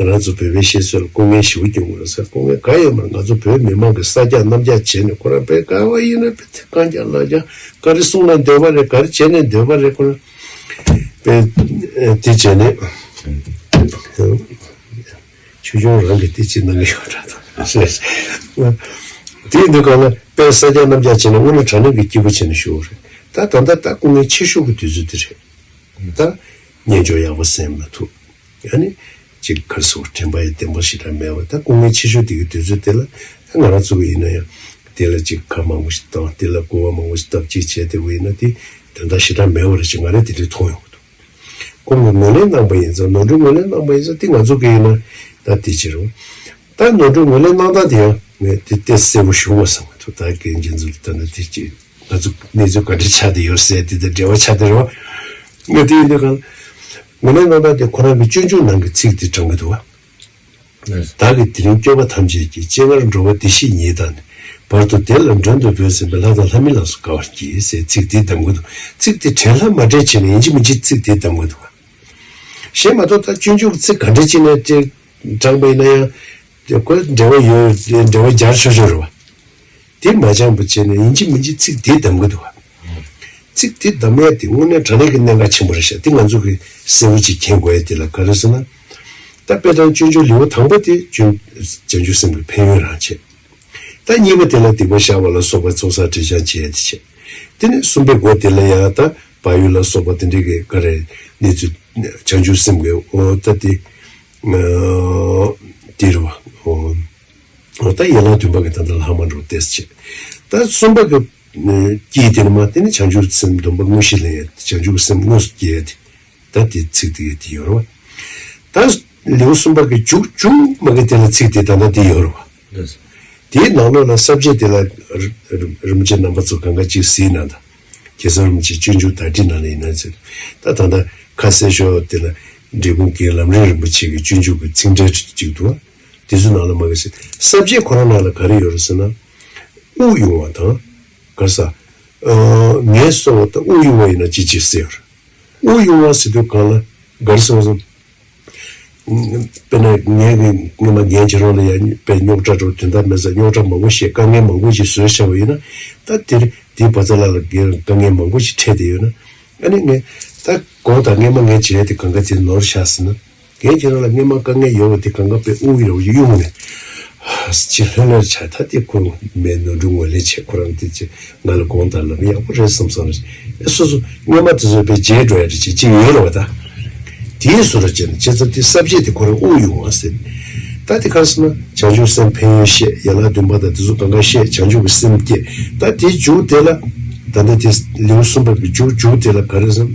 ང་རང་ཚོ་བོད་པའི་བཤད་སྲོལ་ལ་སྐུ་ངལ་ཞེ་པོ་སྐྱོན་དགོས་ཟེར། སྐུ་ངལ་གང་ཡོད་མ་རེད། ང་ཚོ་བོད་མི་མང་གིས་གསོལ་ཇ་གནམ་ལྕགས་བྱས་ནས་ཁོ་རང་དཔེ་ག་བ་ཡིན་ན་དཔེ་དེ་རྐང་རྒྱག་ལག་རྒྱག་ག་རེ་གསུང་ན་འདོད་པ་རེད། ག་རེ་བྱས་ན་འདོད་པ་རེད། ཁོ་རང་དཔེ་དེ་བྱས་ནས། ཆོས་སྐྱོང་རང་གིས་དེ་ཅིག་གནང་གི་ཡོད་འདྲ་དང་། དེ་ཡིན་དུས་སྒང་ལ་དཔེ་གསོལ་ཇ་གནམ་ལྕགས་བྱས་ན་དངོས་གནས་དྲང་གནས་ཀྱི་སྐྱིད་པོ་བྱས་ནས་བཞུགས་པ་རེད། ད་ད་ལྟ་ད་སྐུ་ངལ་ཆེ་ཤོས་ཀྱི་དུས་ཚོད་དེ་རེད། ད་རྣལ་འབྱོར་ཡག་པོ་གསན་མ་ཐུབ། ཡང་ནི་ཅིག་ག་རེ་ཟེར་དྲན་པ་ཡང་བདེ་པོ་ཞེ་དྲག་མེད་པ། ད་སྐུ་ངལ་ཆེ་ཤོས་དེ་གི་དུས་ཚོད་དེ་ལ་ད་ང་རང་ཚོ་གི་ཡིན་ན་ཡང་དེ་ལ་ཅིག་ཁ་མང་པོ་ཞིག་བཏང་། དེ་ལ་སྐུ་པར་མང་པོ་ཞིག་བཏབ། ཅིག་བྱས་དེ་བ་ཡིན་ན་དེ་དོན་དག་ཞེ་དྲག་མེད་པ་རེད་ཅེས་ང་རང་དེ་འདྲས་མཐོང་ཡོང་གི་འདུག་ཁོང་གིས་ངོས་ལེན་གནང་པ་ཡིན་ཙང་། ནོར་འཁྲུལ་ངོས་ལེན་གནང་པ་ཡིན་ཙང་། དེ་ང་ཚོ་གི་ཡིན་ན་ད་དེ་བྱེད་རུང་། ད་ནོར་འཁྲུལ་ངོས་ལེན་གནང་སྟངས་དེ་ཡང་ངས་དེ་ཏོག་ཙམ་གསལ་པོ་ཞུ་དགོས་བསམ་གྱི་འདུག་ད་དགེ་རྒན་རྒྱལ་མཚན་ལགས་ད་ནི་དེ་ཅིག་ང་ཚོ་གནས་ཚུལ་ག་འདྲ་ཆགས་བསྡད་ཡོད་ཟེར་དེ་དང་འབྲེལ་བ་ཆགས་བསྡད་རེད་བ། ངས་དེ་ཡིན་དུས་གང་ངོས་ལེན་གནང་སྟངས་དེ་ཁོ་རང་གི་སྤྱོད་འཇུག་ནང་གི་ཚིག་དེ་དྲངས་གི་འདུག་བ། བདག་གིས་དེ་རིང་སྐྱོབ་པ་ཐམས་ཅད་ཀྱི། སྤྱན་སྔར་འགྲོ་བ་བདེ་གཤེགས་ཉིད་དང་ནི། བར་དུ་བདེ་ལ་མགྲོན་དུ་བོས་ཟིན་པའི། ལྷ་དང་ལྷ་མིན་ལ་སོགས་དགའ་བར་གྱིས་ཟེར་ཚིག་དེ་གདམ་གི་འདུག་ཚིག་དེ་དྲན་ལྷག་མ་དྲན་བྱས་ནས་ཡིན་གཅིག་མིན་གཅིག་ཚིག་དེ་གདམ་གི་འདུག་གཞན་མ་གཏོགས་ད་སྤྱོད་འཇུག་གི་ཚིག་ག་འདྲ་ཅིག་ནས་དྲངས་པ་ཡིན་ན་ཡང་དེ་ཁོའི་འགྲེལ་བ་ཡོད། འགྲེལ་བ་རྒྱག་ཆོག་ཆོག་རེད་བ། དེ་མ་སྦྱངས་པ་བྱས་ནས་ཡིན་གཅིག་མིན་གཅིག་ཚིག་དེ་གདམ་གི་འདུག་བ། ཚིག་དེ་གདམ་ཡས་དེ་དངོས་གནས་དྲང་གནས་ཀྱི་གནད་འགག་ཆེན་པོ་རེད་ཤག་དེ་ང་ཚོ་གིས་གསལ་པོ་ཅིག་མཁྱེན་དགོས་ཡས་དེ་ལ་ག་རེ་ཟེར་ན། ད་དཔེ་དང་སྤྱོད་འཇུག་ལེའུ་དང་པོ་དེ་སྤྱོད་བྱང་ཆུབ་སེམས་ཀྱི་ཕན་ཡོན་རང་བྱས། ད་གཉིས་པ་དེ་ལ་སྡིག་པ་བཤགས་པ་ལ་སོགས་པ་ཚོགས་བསགས་སྒྲིབ་སྦྱང་བྱེད་ཡས་དེ་བྱས། དེ་ནས་གསུམ་པའི་སྒོ་དེ་ལ་ཡང་ད་བག་ཡོད་ལ་སོགས་པ་དེ་འདྲའི་གི་ག་རེ་གནས་ཚུལ་བྱང་ཆུབ་སེམས་ཀྱི་འོ་ད་དེ་དེ་རེད་བ། འོ། འོ་ད་ཡན་ལག་བདུན་པ་གི་ད་ལྟ་ལྷག་མ་འགྲོ་ཏེས་བྱེད། ད་གསུམ་པ་གི་དཀྱིལ་དེ་ནི་མ་དེ་ནི་བྱང་ཆུབ་སེམས་སྡོམ་པ་དངོས་གཞི་ལེན་ཡ། བྱང་ཆུབ་སེམས་དངོས་སུ་སྐྱེ་ཡ་དེ། ད་དེ་ཚིག་དེ་དེ་ཡོད་རེད་བ། ད་ལེའུ་གསུམ་པ་གི་མཇུག་མཇུག་མ་གི་དེ་ལ་ཚིག་དེ་ད་ལྟ་དེ་ཡོད་རེད་བ། དེའི་ནང་ལོགས་ལ་ས་བཅད་དེ་ལ་རི་རི་རིན་པོ་ཆེ་རྣམ་པ་ཚོ་གང་ག་ཅིག་གཟིགས་ན་ད། ཁ་སང་རིན་པོ་ཆེ་སྤྱོད་འཇུག་དར་ཊཱིཀ་ནང་ལ་ཡིན་ན་ཟེར། ད་ད་ལྟ་ཁ་གསལ་ཤོས་དེ་ལ་འབྲས་སྤུངས་རྒན་ལམ་རིམ་རིན་པོ་ཆེ་གི་སྤྱོད་འཇུག་གི་ཚིག་འགྲེལ་ཅིག་འདུག་བ། དེ་ཚོ་ནང་ལ་མ་གི་ཟེར། ས་བཅད་ཁོ་རང་ནང་ལ་ག་རེ་ཡོད་རེད་ཟེར་ན། དབུགས་དབྱུང་བ་དང་། ག་རེ་ཟ། ངལ་གསོ་བ་དང་དབུགས་དབྱུང་བ་ཡིན་ན་ཅི་ཅི་ཟེར་ཡོད་རེད། དབུགས་དབྱུང་བ་ཟེར་དུས་གང་ལ་ག་རེ་ཟེར་བ་ཟེར། དཔེར་ན་ངས་ཀྱི་སྔོན་མ་རྒན་ཁྱེད་རང་ལ་ཡང་དཔེ་རྙོག་དྲ་འགྲོ་དོན་དག་མེད་ས་རྙོག་དྲ་མང་པོ་བཤད། དཀའ་ངལ་མང་པོ་ཞིག་བཟོས་བཞག་པ་ཡིན་ན། ད་དེར་དེའི་བར་མཚམས་ལ་ལ་རྒན་དཀའ་ངལ་མང་པོ་ཞིག་འཕྲད་དེ་ཡོད་ན། ཨ་ནི་ངས་ད་དགོངས་དག་སྔོན་མ་ངས་བྱས་དེ་གང་ག་དེ་ནོར་བཞག་ཟེར་ན། རྒན་ཁྱེད་རང་ལ་སྔོན་མ་དཀའ་ངལ་ཡོད་པ་དེ་གང་ག་དཔེ་དབུགས་ཡོད་དབྱུང་ནས་ཅི་ལྷོད་ལྷོད་བྱ། ད་དེ་ཁོ་མའི་ནོར་འཁྲུལ་ངོས་ལེན་བྱས། ཁོ་རང་དེ་ཅི་ང་ལ་དགོངས་དག་ལབ་ཡག་པོ་རེད་བསམ་སོང་རེད། ཨེ་སོ་སོ་སྔོན་མ་དེ་ཚོ་དཔེ་བརྗེད་འགྲོ་ཡ་རེད་ཅེས་ཅི་ཡོད་རེད་བ། ད་དེའི་བཟོ་འདྲ་བྱས་ནས་བྱས་ཙང་དེ་ས་བཅད་དེ་ཁོ་རང་དབུགས་དབྱུང་བ་ཟེར། ད་དེ་ག་རེ་ཟེར་ན་བྱང་ཆུབ་སེམས་ཕན་ཡོན་བཤད། ཡན་ལག་བདུན་པ་དང་དེ་ཚོ་གང་ག་བཤད། བྱང་ཆུབ་ཀྱི་སེམས་བསྐྱེད། ད་དེའི་མཇུག་དེ་ལ་ད་ལྟ་དེ་ལེའུ་གསུམ་པ་གི་མཇུག་མཇུག་དེ་ལ་ག་རེ་ཟེར།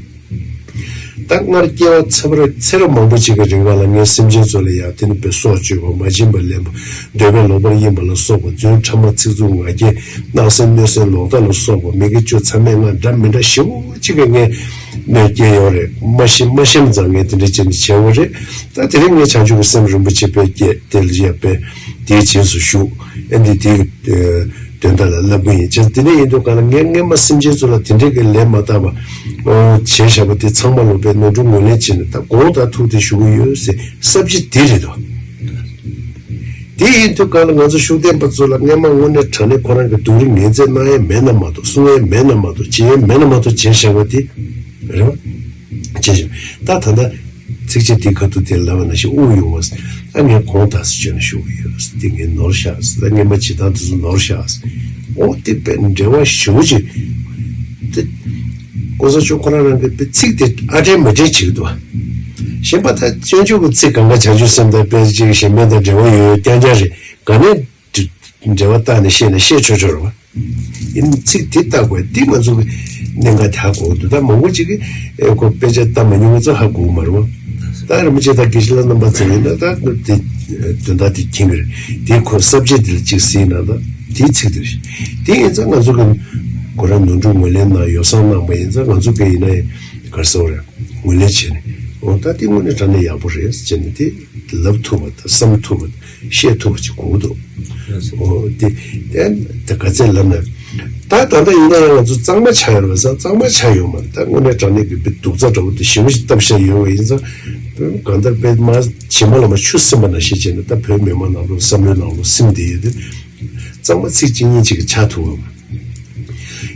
ད་སྔར་སྐྱེ་བ་ཚེ་རབས་ཚེ་རབས་མང་པོ་ཅིག་གི་རིང་ལ་ངས་སེམས་ཅན་ཚོ་ལ་ཡང་དེ་ནི་དཔེ་སྲོག་གཅོད་པ། མ་བྱིན་པ་ལེན་པ། འདོད་པས་ལོག་པར་གཡེམ་པ་ལ་སོགས་པ། རྫུན་ཕྲ་མ་ཚིག་རྩུབ་ངག་འཁྱལ། བརྣབ་སེམས་གནོད་སེམས་ལོག་ལྟ་ལ་སོགས་པ། མི་དགེ་བཅུ་མཚམས་མེད་ལྔ་འདྲ་མི་འདྲ་ཞེ་པོ་ཅིག་གི་ངས་གནོད་སྐྱེལ་ཡོད་རེད། མ་ཤེས་མ་ཤེས་ཙང་ངས་དེ་འདྲ་བྱས་ནས་བྱས་པ་རེད། ད་དེ་རིང་ངས་བྱང་ཆུབ་ཀྱི་སེམས་རིན་པོ་ཆེ་དཔེ་བསྐྱེད་དེ་ལ་ཡ་དཔེ་དེའི་རྗེས་སུ་ཞུགས། ཨེ་འདི་དེའི་དོན་དག་ལ་བསླབ་ཀྱི་ཡིན། བྱས་ཙང་དེ་འདྲ་ཡིན་དུས་གང་ལ་ངས་སྔོན་མ་སེམས་ཅན་ཚོ་ལ་དེ་འདྲའི་གི་ལན་མ་བཏབ་པ་བྱས་བཞག་པ་དེ་ཚང་མ་ལོ་པའི་ནོར་འཁྲུལ་ངོས་ལེན་བྱས་ནས་ད་དགོངས་དག་ཐུགས་བདེ་ཞུ་གི་ཡོད་ཟེར། ས་བཅད་དེ་རེད་དོ། དེ་ཡིན་དུས་གང་ལ་ང་ཚོ་ཤུགས་ལྡན་པ་ཚོ་ལ་སྔོན་མ་དངོས་གནས་དྲང་གནས་ཁོ་རང་གི་སྡུག་རུས་ངོས་འཛིན་གནང་ཡས་མེད་ན་མ་གཏོགས། གསུང་ཡས་མེད་ན་མ་གཏོགས། བྱེད་ཡས་མེད་ན་མ་གཏོགས་བྱས་བཞག་པ་དེ་རེད་བ། བྱས་བཞག་ད་ད་ལྟ་ཚིགས་བཅད་འདིའི་ཁ་ཐུག་དེ་ལབ་པ་ནང་བཞིན་དབུགས་དབྱུང་བ། ཨ་ངས་དགོངས་དག་ཟེར་བྱས་ནས་ཞུ་གི་ཡོད། འདི་ངས་ནོར་བཞག་ཟེར། ད་སྔོན་མ་བྱེད་སྟངས་དེ་ཚོ་ནོར་བཞག་ཟེར། འོ་དེ་དཔེ་འབྲེལ་བ་ཞེ་པོ་ཅིག་དེ། ༸གོང་ས་མཆོག་ཁོ་རང་རང་གི་དཔེ་ཚིག་དེ་ཨ་འདྲེན་མ་འདྲེན་བྱེད་ཀྱི་འདུག་བ། གཞན་པ་ད་སྤྱོད་འཇུག་གི་ཚིག་གང་ག་བྱང་ཆུབ་སེམས་དང་དཔེ་ཅིག་གཞན་ཕན་དང་འབྲེལ་བ་ཡོད་ཡོད་རྐྱང་རྐྱང་རེད། ག་ནས་འབྲེལ་བ་བཏགས་ནས་བཤད་ན་བཤད་ཆོག་ཆོག་རེད་བ། ཡིན་ཚིག་དེ་བལྟ་དགོས། འདི་ང་ཚོ་གི་གནད་འགག་དེ་ཧ་གོ་གི་འདུག་ད་མང་པོ་ཅིག་གིས་ཨེ་ཁོ་དཔེ་ཆ་ལྟ་མ་མྱོང་བ་ཚོ་ཧ་གོ་གི་མ་རེད་བ། ད་རིན་པོ་ཆེ་དང་དགེ་བཤེས་ལགས་རྣམ་པ་ཚོ་ཡིན་ན་ད་དེ་དོན་དག་དེ་མཁྱེན་གི་རེད། དེ་ཁོ་ས་བཅད་དེ་ལ་གཅིག་གཟིགས་ན་ད་དེའི་ཚིག་དེ་རེད། དེ་ཡིན་ཙང་ང་ཚོ་གི་ཁོ་རང་ནོར་འཁྲུལ་ངོས་ལེན་གནང་ཡོ་བསྲང་གནང་པ་ཡིན་ཙང་ང་ཚོ་གི་ཡིན་ན་ཡང་ག་རེ་ཟེར་དགོས་རེད། ངོས་ལེན་བྱས་ནས་འོ་ད་དེ་དངོས་གནས་དྲང་གནས་ཡག་པོ་རེད་ཟེར་ནས་དེ་ལབ་ཐུབ་པ་དང་བསམ་ཐུབ་པ་བཤད་ཐུབ་པ་ཅིག་དགོས་ཀྱི་འདུག་འོ་དེ་དེ་དེ་ག་ཚད་ལབ་ན། ད་ད་ལྟ་ཡིན་ན་ཡང་ང་ཚོ་གཙང་མ་ཆགས་ཡོད་རེད་བ། གཙང་མ་ཆགས་ཡོད་མ་རེད། ད་དངོས་གནས་དྲང་གནས་ཀྱི་སྡུག་རྩ་འདྲ་བོ་དེ་ཞེ་པོ་ཞིག་བཏབ་བཞག་ཡོད་པ་ཡིན་ཙང་གང་ལྟར་དཔེ་མ་བྱེ་མ་ལ་མ་ཆུ་སིམ་པ་ནང་བཞིན་བྱས་ནས་ད་བོད་མི་མང་ནང་ལོགས་བསམ་བློའི་ནང་ལོགས་སིམ་བསྡད་ཡོད་དུས་གཙང་མ་ཚིག་གཅིག་གཉིས་གཅིག་གིས་ཆགས་ཐུབ་པ་མ་རེད།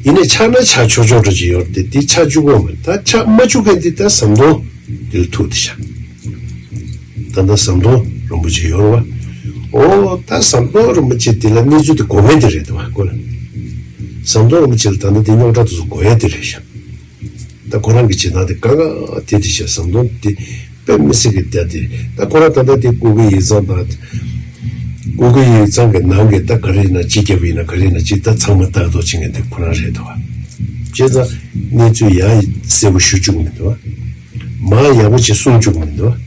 ཡིན་ནའི་ཆགས་ན་ཆགས་ཆོག་ཆོག་འདྲ་ཅིག་ཡོད་རེད་དེ་དེ་ཆགས་བཅུག་གི་ཡོད་མ་རེད། ད་ཆགས་མ་བཅུག་མཁན་དེ་ད་ཟམ་གདོང་དེ་ལ་ཐུག་བསྡད་ཤག་ད་ལྟ་ཟམ་གདོང་རིན་པོ་ཆེ་ཡོད་རེད་བ། ཨོ་ད་ཟམ་གདོང་རིན་པོ་ཆེ་དེ་ལ་གནས་ཚུལ་དེ་གོ་མཁན་དེ་རེད་འདུག་བ། ཁོ་ལ་ཟམ་གདོང་རིན་པོ་ཆེ་ལ་ད་ལྟ་དེ་རྙོག་དྲ་དེ་ཚོ་གོ་ཡ་དེ་རེད་ཤག་ད་ཁོ་རང་གི་བྱེད་སྟངས་དེ་དཀའ་ངལ་དེ་དེ་ཤག་ཟམ་གདོང་དེ་དཔེ་མི་སྲིད་ཀྱི་བདེ་དེ། ད་ཁོ་རང་ད་ལྟ་དེ་སྐུ་སྒེར་ཡིག་ཚང་དང་སྐུ་སྒེར་ཡིག་ཚང་གི་ནང་གི་ད་ག་རེ་ཡིན་ན་སྤྱི་ཁྱབ་ཡིན་ན་ག་རེ་ཡིན་ན་སྤྱི་ད་ཚང་མ་ལྟ་རྟོག་བྱེད་མཁན་དེ་ཁོ་རང་རེད་འདུག་བ། བྱས་ཙང་གནས་ཚུལ་ཡང་གསལ་པོ་ཞུ་བཅུག་མི་འདུག་བ། མ་ཡག་པོ་ཅིག་གསུང་བཅུག་མི་འདུག་བ།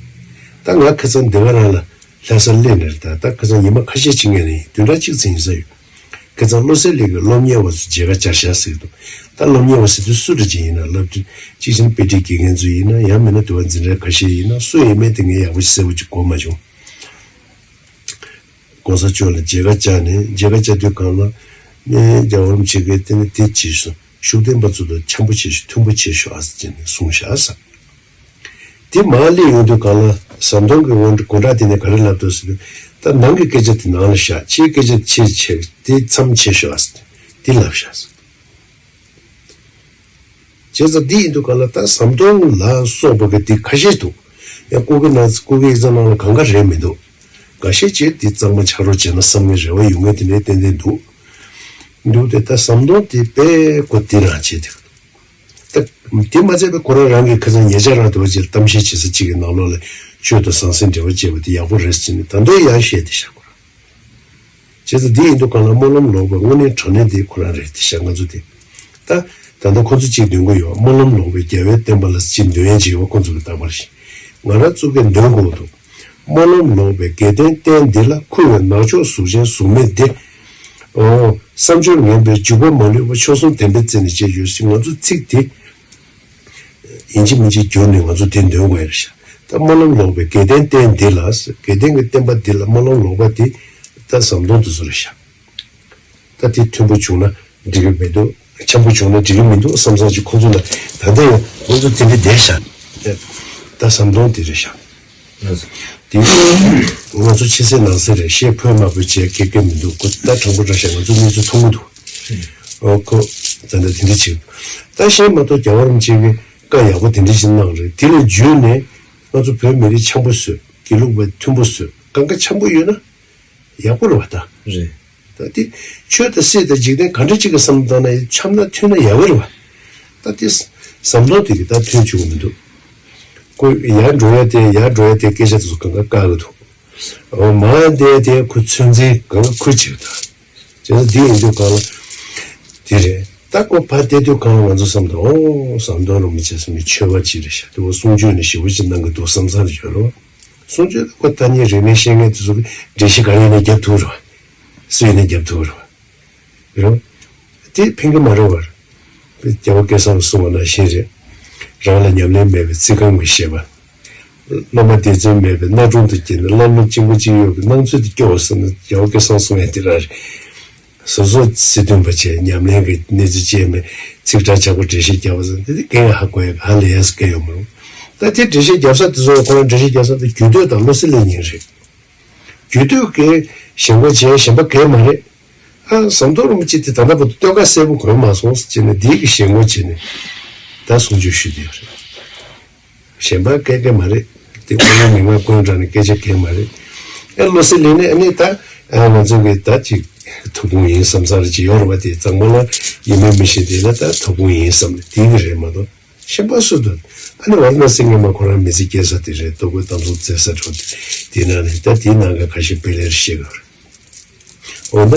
ད་ང་ཁ་སང་འདི་ག་རང་ལ་ལྷ་སར་སླེབས་ནས་ད་ད་ཁ་སང་ཉི་མ་ཁ་ཤས་ཕྱིན་མཁན་ནས་བདུན་ཕྲག་གཅིག་ཙམ་ཡིན་ས་ཡོད། ཁ་སང་བློ་གསལ་གླིང་གི་སློབ་གཉེར་བ་ཚོ་མཇལ་ཁ་བཅར་ཤག་ཟེར་གྱི་འདུག་ད་སློབ་གཉེར་བ་ཟེར་དུས་སུ་འདྲ་ཅིག་ཡིན་ན་སློབ་ཁྲིད་གཅིག་བྱས་ན་དཔེ་ཁྲིད་དགེ་རྒན་ཚོ་ཡིན་ན་ཡང་མིན་ན་དུ་བ་འཛིན་གྲྭ་ཁ་ཤས་ཡིན་ན་སུ་ཡིན་མིན་དེ་ངས་ཡག་པོ་ཞིག་གསལ་པོ་ཅིག་གོ་མ་བྱུང་། ༸གོང་ས་མཆོག་ལ་མཇལ་ཁ་བཅར་ནས་མཇལ་ཁ་བཅར་དུས་སྒང་ལ་ནས་རྒྱལ་བ་རིན་པོ་ཆེ་གིས་དེ་ནས་དེ་བྱས་སོང་། ཤུགས་ལྡན་པ་ཚོ་དང་འཆམ་པོ་བྱེད་ཤོག་མཐུན་པོ་བྱེད་ཤོག་ཨ་ཟེར་ནས་གསུངས་ཤག་ཟེར། དེ་མར་སླེབས་ཡོང་དུས་སྒང་ལ་ཟམ་གདོང་གི་འོན་སྒོ་འདྲ་དེ་ནས་ག་རེ་ལབ་འདུག་ཟེར་དུས་ད་ནང་གི་སྐད་ཆ་དེ་ནང་ལ་བཞག་ཕྱིའི་སྐད་ཆ་ཕྱིར་བྱས་དེ་མཚམས་ཕྱེ་ཤོག་ཨ་ཟེར་དེ་ལབ་ཤག་ཟེར། བྱས་ཙང་འདི་ཡིན་དུས་སྒང་ལ་ད་ཟམ་གདོང་ལ་སོགས་པ་གི་དེ་ཁ་ཤས་འདུག་ཡང་སྐུ་སྒེར་ནང་སྐུ་སྒེར་ཡིག་ཚང་ནང་ལ་གང་ག་རེད་མི་འདུག་འགའ་ཤས་ཀྱིས་འདི་གཙང་མ་ཆགས་རོགས་བྱས་ན་བསམ་གྱི་རེ་བ་ཡོད་མཁན་དེ་འདྲའི་ཏན་ཏན་འདུག་འདུག་སྟེ་ད་ཟམ་གདོང་དེ་དཔེ་ཁོ་དེ་རང་བྱས་ཏེ། ད་དེ་མ་ཚད་པའི་ཁོ་རང་རང་གི་ཁ་སང་ཉེ་ཆར་རང་དུ་བ་ཅིག་གཏམ་བཤད་བྱེད་ས་གཅིག་གི་ནང་ལོགས་ལ་ཆོས་དང་ཟང་ཟིང་འབྲེལ་བ་བྱས་པ་དེ་ཡག་པོ་རེད་ཟེར་ནས་ད་དུང་ཡང་བཤད་དེ་བཞག་ཁོ་རང་། བྱས་ཙང་འདི་ཡིན་དུས་སྒང་ལ་སྨོན་ལམ་ལོག་པའི་དངོས་གནས་དྲང་གནས་འདི་ཁོ་རང་རེད་དེ་བཞག་ང་ཚོ་དེ། ད་ད་ལྟ་ཁོ་ཚོ་གཅིག་འདོན་གི་ཡོད། སྨོན་ལམ་ལོག་པའི་རྒྱལ་བའི་བསྟན་པ་ལ་གཅིག་འདོན་ཡས་ཅིག་ཡོད་ཁོ་ཚོ་གི་རྟག་པར་བཞིན། ང་རང་ཚོ་གི་འདོན་དགོས་འདུག་སྨོན་ལམ་ལོག་པའི་དགེ་ལྡན་བསྟན་འདི་ལ་འཁུ་བའི་ནག་ཕྱོགས་གཟུགས་ཅན་གཟུགས་མེད་འདི། ཨོ། བསམ་སྦྱོར་ངན་པའི་འཇུག་པ་མ་ལུས་པ་མཆོག་གསུམ་བདེན་པའི་རྩེ་ནས་བཅད་ཡོད་ཟེར་ང་ཚོ་ཚིག་དེ། ཡིན་གཅིག་མིན་གཅིག་བསྒྱུར་ནས་ང་ཚོ་དེ་འདོན་དགོས་ཡ་རེད་ཤག་ད་སྨོན་ལམ་ལོག་པའི་དགེ་ལྡན་བསྟན་འདི་ལ། དགེ་ལྡན་གྱི་བསྟན་པ་འདི་ལ་སྨོན་ལམ་ལོག་པ་འདི་ད་ཟམ་གདོང་དེ་ཚོ་རེད་ཤག་ད་དེ་མཐུན་པོ་བྱུང་ན་འགྲིག་གི་མི་འདུག་འཆམ་པོ་བྱུང་ན་འགྲིག་གི་མི་འདུག་བསམ་བསམ་ཅིག་ཁོ་ཚོ་ལ་ད་ལྟ་ཡང་ཁོ་ཚོ་དེ་འདྲ་བསྡད་ཤག་ད་ཟམ་གདོང་དེ་རེད་ཤག་དེ་ང་ཚོ་ཕྱི་གསལ་ནང་གསལ་རེད། བཤད་ཕོད་མ་ཕོད་བྱས་སྐད་སྐད་མི་འདུག་ཁོ་ད་དྲང་པོ་དྲང་བཤད་ང་ཚོ་གནས་ཚུལ་མཐོང་གི་འདུག་ཨོ་ཁོ་ད་ལྟ་དེ་འདྲ་བྱེད། ད་བཤད་མ་གཏོགས་རྒྱལ་བ་རིན་པོ་ཆེ་གི་བཀའ་ཡག་པོ་དེ་འདྲ་ཞིག་གནང་རེད། དེ་ལ་འཇུས་ནས་ང་ཚོ་བོད་མི་རིགས་འཆམ་པོ་བཟོས། དགེ་ལུགས་པ་མཐུན་པོ་བཟོས། གང་ག་འཆམ་པོ་ཡོད་ན་ཡག་པོ་རེད་བ་ད། རེད། ད་དེ་ཆོས་དང་སྲིད་དང་འཇིག་རྟེན་ག་འདྲ་ཅིག་གི་བསམ་བློ་བཏང་ན་འཆམ་ན་མཐུན་ན་ཡག་པོ་རེད་བ། ད་དེ་ཟམ་གདོང་དེ་གི་ད་མཐུན་བཅུག་གི་མི་འདུག་ཁོ་ཡར་འགྲོ་ཡ་དེ་ཡར་འགྲོ་ཡ་དེ་སྐད་ཆ་དེ་ཚོ་གང་ག་བཀག་གི་འདུག་འོ་མར་བསྡད་དེ་ཁོ་ཚོད་འཛིན་གང་ག་ཁུར་བྱེད་ཀྱི་འདུག་བྱས་ཙང་འདི་ཡིན་དུས་སྒང་ལ་དེ་རེད། ད་ཁོ་ཕར་བསྡད་དུས་སྒང་ལ་ང་ཚོ་བསམ་དུས་ཨོ་ཟམ་གདོང་རིན་པོ་ཆེ་ཟེར་མི་ཆོས་པ་ཅིག་རེད་ཤག་དེ་བ་གསུང་ཆོས་ནི་ཞེ་པོ་ཅིག་གནང་གི་འདུག་བསམ་བསམ་རེ་ཡོད་རེད་བ། གསུང་ཆོས་དེ་ཁོ་ཐ་སྙད་རིག་གནས་ཤེས་མཁན་དེ་ཚོ་གིས་འགྲེལ་བཤད་ག་རེ་ཡིན་ན་རྒྱབ་ཐུབ་རེད་བ། སུ་ཡིན་ན་རྒྱབ་ཐུབ་རེད་བ། རེད་བ། དེ་ཕན་གི་མ་རེད་བ། རྒྱལ་བ་སྐལ་བཟང་གསུངས་པ་ནང་བཞིན་རེད། རང་ལ་ཉམས་ལེན་མེད་པའི་ཚིག་སྐམ་གྱི་བཤད་པ། བླ་མ་སྡེ་བཙུན་མེད་པའི་གནའ་སྒྲུང་དུ་སྐྱེས་ནས་བླ་སློབ་གཅིག་པ་གཅིག་གཡོག་གི་སྣང་ཚུལ་དུ་སྐྱོ་བ་བསམ་ན་རྒྱལ་བ་སྐལ་བཟང་གསུང་ཡ་དེ་རང་རེད། སོ་སོ་སྲིད་དོན་པ་བྱས་ཉམས་ལེན་གྱི་གནས་ཚུལ་ཅན་མེད་ཚིག་གྲགས་ཆག་པོ་འགྲེལ་བཤད་རྒྱབ་པ་ཟེར་དེ་དེ་གས་ཧ་གོ་ཡ་ཧ་ལས་ཡ་ཟེར་གས་ཡོད་མ་རུང་། ད་དེ་འགྲེལ་བཤད་རྒྱབ་ས་དེ་ཚོ་ཁོ་རང་འགྲེལ་བཤད་རྒྱབ་ས་དེ་རྒྱུད་སྟོད་དང་བློ་གསལ་གླིང་གཉིས་རེད། རྒྱུད་སྟོད་གས་ཞེན་པ་བྱས་ཞེན་པ་གས་མ་རེད། ཨ་ཟམ་གདོང་རིན་པོ་ཆེ་དེ་ད་ལྟ་བར་དུ་སྟོད་ཁ་གསལ་པོ་གོན་མ་སོང་ཟེར་བྱས་ནས་དེའི་གི་ཞེན་ཁོག་བྱས་ནས་ད་གསུང་ཆོས་ཞུས་བསྡད་ཡོད་རེད། ཞེན་པ་སྐད་སྐད་མ་རེད། དེ་ཁོ་རང་མི་མང་དཀོན་དྲགས་ནས་སྐད་ཆ་སྐད་མ་རེད། ཨེ་བློ་གསལ་གླིང་ནས་ཨ་ནི་ད་ཨ་ང་ཚོ་གི་ད་ཅིག་ཐུགས་དགོངས་ཡིན་བསམ་ས་རེ་ཅིག་ཡོད་རེད་བ། དེ་གཙང་མ་ལ་ཡིན་མིན་མི་ཤེས་དེ་ལ་ད་ཐུགས་དགོངས་ཡིན་བསམ་ནས་དེ་གི་རེད་མ་གཏོགས་ཞེན་པ་སུ་འདུག་ཨ་ནི་ཝཱ་ར་ཎ་སི་སྔོན་མ་ཁོ་རང་མི་ཚེ་སྐྱེལ་ས་དེ་རེད། ལྟོ་གོས་གཏམ་གསུམ་བཙལ་ས་འགྲོ་དེ་དེ་ནང་ནས་ད་དེའི་ནང་ག་ཁ་ཤས་དཔེ་ལེན་རེ་བཤད་གི་རེད། འོ་ན་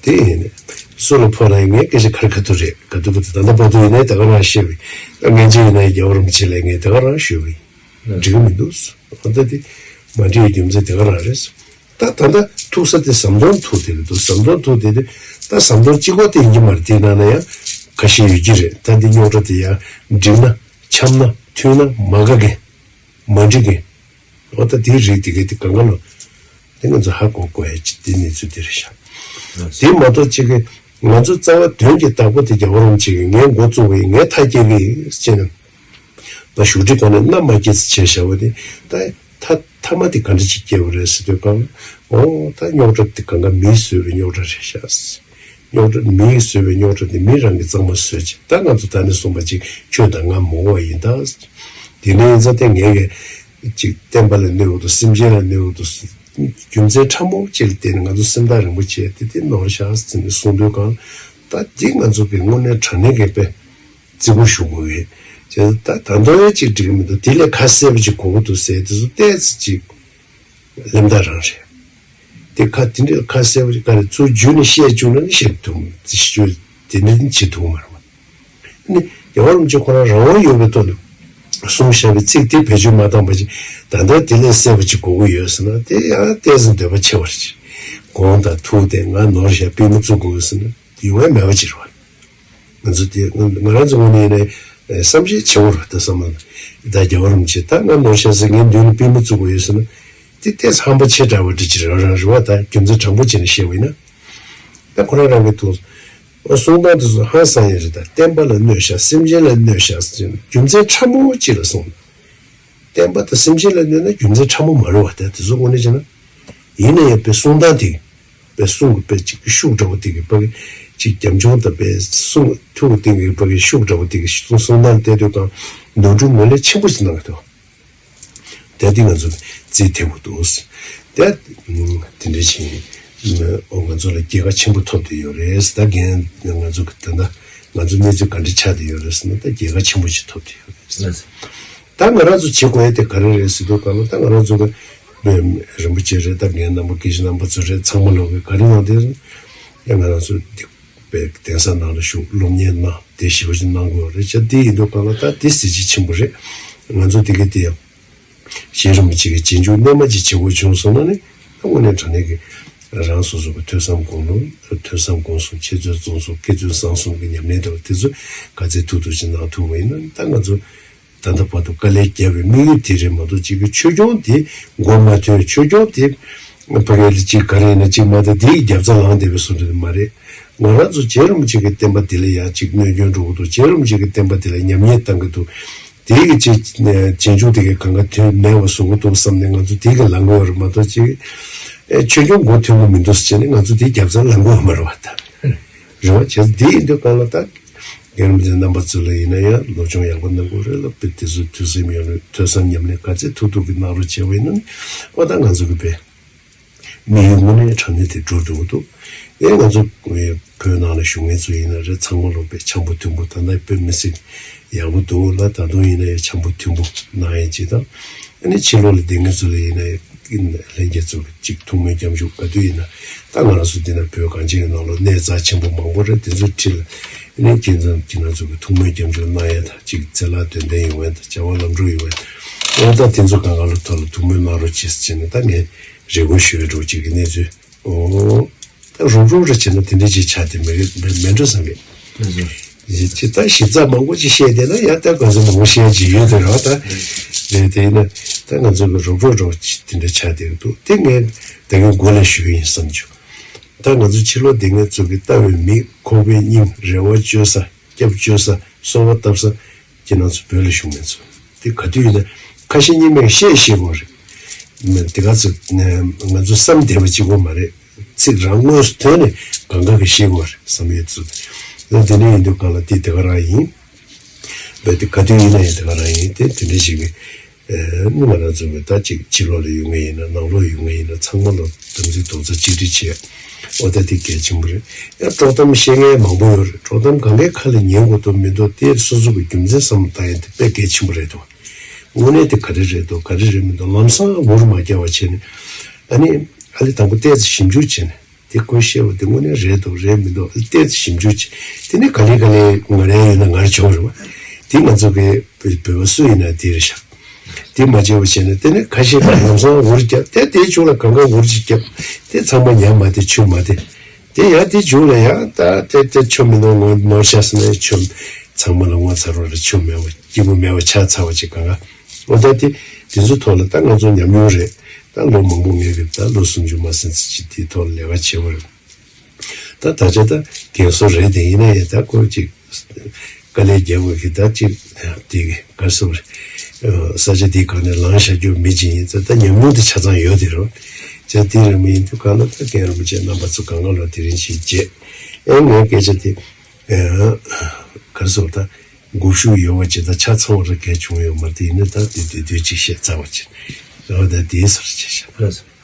དེ་ཡིན་ནས་སུ་ལ་ཕོག་ན་ངས་སྐད་ཆ་ཁ་རི་ཁ་ཐུག་རེད། ག་དུས་བུ་དུ་ད་ལྟ་བར་དུ་ཡིན་ནའི་ད་ག་རང་བཤད་པའི་ད་ངན་ཆེ་ཡིན་ན་རྒྱལ་བ་རིན་པོ་ཆེ་ལ་ངས་ད་ག་རང་ཞུས་པའི་འགྲིག་གི་མི་འདུག་ཨོ་ད་དེ་མ་འགྲིག་རྒྱུ་མཚན་དེ་ག་རང་རེད། ད་ད་ལྟ་ཐུག་ས་དེ་ཟམ་གདོང་ཐུག་དེ་རེད་འདུག་ཟམ་གདོང་ཐུག་དེ་དེ་ད་ཟམ་གདོང་གཅིག་པོ་དེ་ཡིན་གྱི་མ་རེད། དེའི་ནང་ན་ཡང་ཁ་ཤས་ཡོད་ཀྱི་རེད། ད་འདི་རྙོག་དྲ་དེ་ཡང་འགྲིག་ན་འཆམ་ན་མཐུན་ན་མ་དགའ་མཁན་མ་འགྲིག་མཁན། ཨོ་ད་དེའི་རིགས་དེ་གའི་དེ་གང་ག་ལ་དེ་ང་ཚོ་ཧ་གོ་དགོས་ཡ་ཅིག་དེ་གནས་ཚུལ་དེ་རེད་ཤག་དེ་མ་གཏོགས་གཅིག་གི་ང་ཚོ་རྩ་བ་དོན་གྱི་བདག་པོ་དེ་རྒྱལ་བ་རིན་པོ་ཆེ་གིས་ངས་འགོ་བཙུགས་པ་ཡིན། ངས་མཐའ་སྐྱེལ་གི་ཡིན་ཟེར་ནས། ང་བཞུགས་ཁྲི་སྒང་ནས་མནའ་མ་སྐྱེལ་ཙམ་བྱས་བཞག་པ་དེ་ད་མཐའ་མཐའ་མ་དེ་ག་འདྲ་ཅིག་སྐྱེལ་བ་རེད་ཟེར་དུས་གང་ཨོ་ད་རྙོག་དྲ་དེ་གང་ག་མིས་བཟོས་པའི་རྙོག་དྲ་རེད་ཤག་རྙོག་དྲ་མིས་བཟོས་པའི་རྙོག་དྲ་དེ་མི་རང་གིས་གཙང་མ་བཟོས་ཅིག་ད་ང་ཚོ་ད་ནས་གསུངས་པ་ཅིག་ཁྱོད་དང་ང་མོ་བ་ཡིན་ད། དེ་ནས་ཡིན་ཙང་དེ་ངས་གི་ཅིག་བསྟན་པ་ལ་གནོད་འདུག་སེམས་ཅན་ལ་གནོད་འདུག་རྒྱུ་མཚན་ཕྲ་མོ་ཅིག་ལ་བརྟེན་ནས་ང་ཚོ་སེམས་ཐག་རིང་པོ་བྱས་དེ་དེ་ནོར་ཤག་ཟེར་ནས་གསུངས་དུས་གང་ད་དེ་ང་ཚོ་གི་དངོས་གནས་དྲང་གནས་ཀྱི་དཔེ། རྫིག་པོ་ཞུ་དགོས་ཡོད། བྱས་ཙང་ད་ད་དུང་ཡང་གཅིག་འགྲིག་གི་མི་འདུག་དེ་ལས་ཁ་གསལ་པོ་ཅིག་དགོས་ཀྱི་འདུག་ཟེར་དེ་ཚོ་ཏོག་ཙམ་ཅིག་གླེན་རྟགས་རང་རེད། དེ་ཁ་དེ་འདྲའི་ཁ་གསལ་པོ་ཅིག་ག་རེ་ཚུར་བརྒྱུད་ནས་བཤད་བཅུག་ན་ནི་བཤད་ཐུབ་མི་དེ་ཤི་བཅོས་དེ་འདྲ་ནི་བྱེད་ཐུབ་མ་རེད་བ། ནི་རྒྱལ་བ་རིན་པོ་ཆེ་ཁོ་རང་རང་དབང་ཡོད་པའི་ཐོག་ནས་གསུངས་བཞག་པའི་ཚིག་དེ་བེད་སྤྱོད་མ་བཏང་པ་ཅིག་ད་ལྟ་དེ་ལས་གསལ་པོ་ཅིག་དགོས་ཀྱི་ཡོད་ཟེར་ན་དེ་ཡང་ཏོག་ཙམ་འདོད་པ་ཆེ་བ་རེད། དགོངས་དང་ཐུགས་དེ་ང་ནོར་བཞག་པུས་མོ་བཙུགས་དགོས་ཟེར་ན། ཡོང་ཡ་མེད་པ་ཅིག་རེད་བ། ང་ཚོ་དེ་ང་ང་རང་ཚོ་ངོས་ནས་ཡིན་ན་བསམ་ཤེས་བྱེད་དགོས་རེད་བ། ད་བསམ་བློ་ད་རྒྱལ་བ་རིན་པོ་ཆེ་ད་ང་ནོར་ཤག་ཟེར་ངའི་མདུན་ལ་པུས་མོ་བཙུགས་པ་ཡོད་ཟེར་ན། དེ་ཏོག་ཙམ་ཧམ་པ་ཆེ་དྲགས་པ་འདྲ་ཅིག་རེད་རང་རེད་བ། ད་རྒྱུ་མཚན་དྲང་པོ་བྱས་ནས་བཤད་པ་ཡིན་ན། ད་ཁོ་རང་རང་གི་ཐུགས་གསུང་སྟངས་དེ་ཚོ་ཧང་སང་ཡ་རེད། ད་བསྟན་པ་ལ་གནོད་ཤག་སེམས་ཅན་ལ་གནོད་ཤག་ཟེར་རྒྱུ་མཚན་ཕྲ་མོ་ཅིག་ལ་གསུངས། བསྟན་པ་དང་སེམས་ཅན་ལ་གནོད་ན་རྒྱུ་མཚན་ཕྲ་མོ་མ་རེད་བ། ད་དེ་ཚོ་དངོས་གནས་བྱས་ན། ཡིན་ན་ཡང་དཔེ་གསུང་སྟངས་དེ། དཔེ་གསུང་གི་དཔེ་གཅིག་གི་ཤུགས་འདྲ་བོ་དེ་གི་ཕ་གི་གཅིག་རྒྱབ་ལྗོངས་དང་དཔེ་གསུང་ཐུགས་སྟེང་གི་ཕ་གི་ཤུགས་འདྲ་བོ་དེ་གི་གསུང་གསུང་སྟངས་བལྟས་དུས་གང་ནོར་འཁྲུལ་ངོས་ལེན་ཆེན་པོ་ཞིག་གནང་གི་འདུག་དེ་འདི་ང་ཚོ་རྩིས་ཐེབས་པོ་འདུག་དེ་དེ་འདྲ་བྱས་ཨོ་ང་ཚོ་ལ་རྒྱལ་ཁ་ཆེན་པོ་ཐོབ་བསྡད་ཡོད་རེད། ད་རྒན་ང་ཚོ་གི་ད་ལྟ་ང་ཚོ་གནས་ཚུལ་ག་འདྲ་ཆགས་བསྡད་ཡོད་རེད་ཟེར་ན་ད་རྒྱལ་ཁ་ཆེན་པོ་ཞིག་ཐོབ་བསྡད་ཡོད་རེད། ད་ང་རང་ཚོ་བྱེད་དགོས་ཡ་དེ་ག་རེ་རེད་ཟེར་དུས་གང་ལ་ད་ང་རང་ཚོ་གི་རིན་པོ་ཆེ་རེད། ད་རྒན་རྣམ་པ་དགེ་བཤེས་རྣམ་པ་ཚོ་རེད། ཚང་མ་ལོག་གི་ག་རེ་གནང་དེ་ཡ་ང་རང་ཚོ་འདི་པའི་གདན་ས་ནང་ལ་བཞུགས་སློབ་གཉེར་གནང་དེ་ཞི་བ་ཞིག་གནང་དགོས་རེད། ཅག་འདི་ཡིན་དུས་གང་ལ་ད་འདི་གཟི་བརྗིད་ཆེན་པོ་རེད། ང་ཚོ་འདི་གི་དེ་ཡང་གཞན་རིན་པོ་ཆེ་གི་རྗེས་འཇུག་རྣལ་མ་ཅིག་བྱེད་དགོས་བྱུང་སོང་ན་ནི་ད་དངོས་གནས་དྲང་གནས་ཀྱི་རང་སོ་སོ་གི་ཐོས་བསམ་སྒོམ་ལུགས་ཐོས་བསམ་སྒོམ་གསུམ་འཆད་རྩོད་རྩོམ་གསུམ་དགེ་ཚུལ་བཟང་གསུམ་གྱི་ཉམས་ལེན་འདྲ་བ་དེ་ཚོ་ག་ཚད་ཐུབ་ཐུབ་ཅིག་གནང་ཐུབ་པ་ཡིན་ན་ད་ང་ཚོ་ད་ལྟ་བར་དུ་དཀའ་ལས་བརྒྱབ་པའི་དམིགས་ཡུལ་དེ་རེད་མ་གཏོགས་གཅིག་གི་ཆོས་སྐྱོང་དེ་མགོ་མ་ཐོན། ཆོས་སྐྱོང་དེ་ཕ་གི་ལ་གཅིག་ག་རེ་ཡིན་ན་གཅིག་མ་ཐོན་དེ་ཡི་རྒྱབ་རྩ་ལངས་བསྡད་པའི་བཟོ་འདྲ་དེ་མ་རེད། ང་རང་ཚོ་རྗེ་རིན་པོ་ཆེ་གི་བསྟན་པ་འདི་ལ་ཡང་གཅིག་གནོད་སྐྱོན་འགྲོ་གི་འདུག་རྗེ་རིན་པོ་ཆེ་གི་བསྟན་པ་འདི་ལ་ཉམས་ཉེས་བཏང་གི་འདུག་དེ་གི་རྗེས་རྗེས་འཇུག་དེ་གི་གང་ག་དོན་མེད་པ་བཟོ་གི་འདུག་བསམ་ནས་ང་ཚོ་དེ་གི་ལངས་གི་ཡོད་རེད་མ་གཏོགས་གཅིག་ཆོས་སྐྱོང་མགོ་ཐོན་གི་མི་འདུག་ཟེར་བྱས་ནས་ང་ཚོ་དེ་རྒྱབ་རྩ་ལངས་གི་ཡོད་མ་རེད་བ། ད་རེད་བ། བྱས་ཙང་དེ་ཡིན་དུས་གང་ལ་ད། རྒན་རིན་པོ་ཆེ་རྣམ་པ་ཚོ་ལ་ཡིན་ན་ཡང་སློབ་སྦྱོང་ཡག་པོ་གནང་དགོས་རེད་ལ། དཔེ་དེ་ཚོ་ཐོས་བསམ་ཡོད་ནས་ཐོས་བསམ་ཉམས་ལེན་ག་ཚད་ཐུབ་ཐུབ་ཀྱི་གནང་རོགས་བྱས་པ་ཡིན་ན་ཨོ་ད་ང་ཚོ་གི་དཔེ་དམིགས་ཡུལ་དངོས་གནས་དྲང་གནས་དེ་འགྲུབ་འགྲོ་གི་འདུག་ཨེ་ང་ཚོ་བོད་ནང་ལ་བཞུགས་མཁན་ཚོ་ཡིན་ན་རེད། ཚང་མ་ལོ་དཔེ་འཆམ་པོ་མཐུན་པོ་ད་ལྟ་དཔེ་མི་སྲིད་ཡག་པོ་འདུག་ལ། ད་དུང་ཡིན་ན་ཡང་འཆམ་པོ་མཐུན་པོ་གནང་ཡས་ཅིག་དང་། ཨ་ནི་ཕྱི་ལོགས་ལ་བསྡད་མཁན་ཚོ་ལ་ཡིན་ན་ཡང་ལྷན་རྒྱས་ཚོ་གཅིག་ཐུགས་སྨོན་སྐྱབས་འཇུག་ག་དུས་ཡིན་ན་ད་ང་རང་ཚོ་འདི་ན་བོད་གངས་ཅན་གྱི་ནང་ལོགས་གནས་རྩ་ཆེན་པོ་མང་པོ་རེད། དེ་ཚོའི་འཁྲིས་ལ་ཨ་ནི་ཁྱེད་ཚོ་ཁྱེད་རང་ཚོ་གི་ཐུགས་སྨོན་སྐྱབས་འཇུག་གནང་ཡས་དང་གཅིག་ཚེ་ལྷ་དོན་ལྡན་ཡོང་ཡས་དང་བྱ་བ་ལམ་འགྲོ་ཡོང་ཡས་དང་ཨོ་ད་དེ་ཚོ་གང་ག་ལ་ཐོག་ལ་ཐུགས་སྨོན་གནང་རོགས་གྱིས་ཟེར་ནས་ད་ངས་རེ་སྐུལ་ཞུ་ཡས་འདྲ་བོ་ཅིག་གི་གནས་ཚུལ། ཨོ། ད་རོབ་རོབ་རེ་བྱས་ན་དེ་འདྲ་ཅིག་ཆགས་ཏེ་མེད་མེད་མེད་འགྲོ་བསམ་གི། ཡིན་ཅི་ད་ཞིབ་ཚགས་མང་པོ་ཅིག་བཤད་བསྡད་ན་ཡང་ད་ག་ཚོད་མང་པོ་བཤད་ཀྱི་ཡོད་དེ་རེད་བ། ད་རེད་དེ་ཡིན་ན་ད་ང་ཚོ་གི་རོབ་རོབ་རོབ་ཅིག་དེ་འདྲ་ཆགས་བསྡད་ཀྱི་འདུག་དེ་ངས་ད་གིན་མགོ་ལ་ཞུས་ཡིན་བསམ་བྱུང་། ད་ང་ཚོ་ཕྱི་ལོགས་བསྡད་མཁན་ཚོ་གི་ལྟ་བའི་མིག་ཁོག་པའི་སྙིང་རེ་བ་བཅོལ་ས་སྐྱབས་བཅོལ་ས་གསོལ་བ་བཏབ་ས། ཁྱེད་རང་ཚོ་བོད་ལ་བཞུགས་མཁན་ཚོ་དེ་ག་དུས་ཡིན་ན་ཁ་ཞེ་གཉིས་མེད་བཤད་ཤེས་དགོས་རེད། མི་དེ་ག་ཚོད་ང་ཚོ་བསམ་བསྡད་པ་གཅིག་པོ་མ་རེད། ཚིག་རང་དངོས་སུ་ཐོན་ནས་གང་ག་གི་ཤེས་དགོས་རེད་བསམ་ཡོད་ཚོད། ལ་དེ་འདྲ་ཡིན་དུས་གང་ལ་དེ་དེ་ག་རང་ཡིན། བས་དེ་ག་དུས་ཡིན་ན་ཡང་དེ་ག་རང་ཡིན། དེ་དེ་འདྲ་ཞིག་གི་ཨ་ནི་ང་རང་ཚོ་གི་ད་ཅིག་ཕྱི་ལོགས་ལ་ཡོད་མཁན་ཡིན་ན་ནང་ལོགས་ཡོད་མཁན་ཡིན་ན་ཚང་མ་ལ་དམ་ཚིག་རྡོག་རྩ་གཅིག་སྒྲིལ་བྱས། ཨོ་ད་དེ་གལ་ཆེན་པོ་རེད། ཡང་དཀྲོག་གཏམ་བཤད་མཁན་མང་པོ་ཡོད་རེད། དཀྲོག་གཏམ་གང་གའི་ཁ་ལ་ཉན་དགོས་འདུག་མི་འདུག་དེ་སོ་སོ་གི་རྒྱུ་མཚན་བསམ་བློ་བཏང་ཡ་དེ་དཔེ་གལ་ཆེན་པོ་རེད་འདུག་དངོས་གནས་དེ་ག་རེ་རེད་འདུག་ག་རེ་རེད་མི་འདུག་ལམ་སང་ངུར་མ་རྒྱག་པ་བྱས་ནས་ཨ་ནི་ཨ་ལི་དང་པོ་ཏོག་ཙམ་ཞིབ་འཇུག་བྱས་ནས་དེ་ཁོས་བཤད་པ་དེ་དངོས་གནས་རེད་འདུག་རེད་མི་འདུག་ཨ་ལི་ཏོག་ཙམ་ཞིབ་འཇུག་བྱས། དེ་ནས་ག་ལེ་ག་ལེ་ང་རང་ཡོད་ན་ངར་ཆོག་རེད་བ། དེ་ང་ཚོ་གི་བོད་པ་སུ་ཡིན་ན་དེ་རེད་ཤག་དེ་མ་བྱས་པ་བྱས་ན་དེ་ནི་ཁ་ཤས་ཀྱིས་ལམ་སང་འུར་བརྒྱབ་དེ་དེའི་མཇུག་ལ་གང་ག་འུར་ཅིག་བརྒྱབ་དེ་ཚང་མ་ཉན་མ་བདེ་ཆོས་མ་བདེ། དེ་ཡང་དེ་མཇུག་ལ་ཡང་ད་དེ་དེ་ཆོས་མི་འདུག་ངོ་ནོར་ཤག་ཟེར་ན་ཡང་ཆོས་ཚང་མ་ལ་ངོ་ཚ་རོགས་རེད། ཆོས་མེད་པ་སྐྱིད་པོ་མེད་པ་ཆགས་ཚར་བ་ཅིག་གང་ག་འོ་ད་དེ་དེ་ཚོ་ཐོག་ལ་ད་ང་ཚོ་ཉམས་མྱོང་རེད། ད་ལོ་མང་པོ་ངས་གི་ད་ལོ་སུམ་ཅུ་མ་ཟིན་ཙམ་ཅིག་དེའི་ཐོག་ལ་ལས་ཀ་བྱེད་པ་རེད། ད་ད་ཆ་ད་རྒན་གསོ་རེད་དེ་ཡིན་ན་ཡང་ད་ཁོ་ཅིག་དཀའ་ལས་རྒྱག་དགོས་ཀྱི་ད་ཅིག་དེ་གི་ག་རེ་ཟེར་དགོས་རེད། ས་ཆ་དེ་གང་ནས་ལངས་བཞག་རྒྱུ་མི་ཅིག་ཡིན་ཙང་ད་ཉམས་མྱོང་དེ་ཆ་ཚང་ཡོད་དེ་རེད། ཅེས་དེ་རིང་མི་ཡིན་དུས་གང་ལ་ད་རྒན་རིན་པོ་ཆེ་རྣམ་པ་ཚོ་གང་ག་ལ་དེ་རིང་ཞིག་བྱས་ཨེ་ངའི་སྐད་ཆ་དེ་ག་རེ་ཟེར་ད་འགུག་ཤུགས་ཡོད་པ་ཅིག་ད་ཆ་ཚང་བ་རེ་གལ་བྱུང་ཡོད་མ་རེད། དེ་ཡིན་ན་ད་དེ་དེ་དུས་ཅིག་བཤད་ཚར་བ་ཅིག་རེད་བ། ད་དེའི་སར་བྱས་ཤག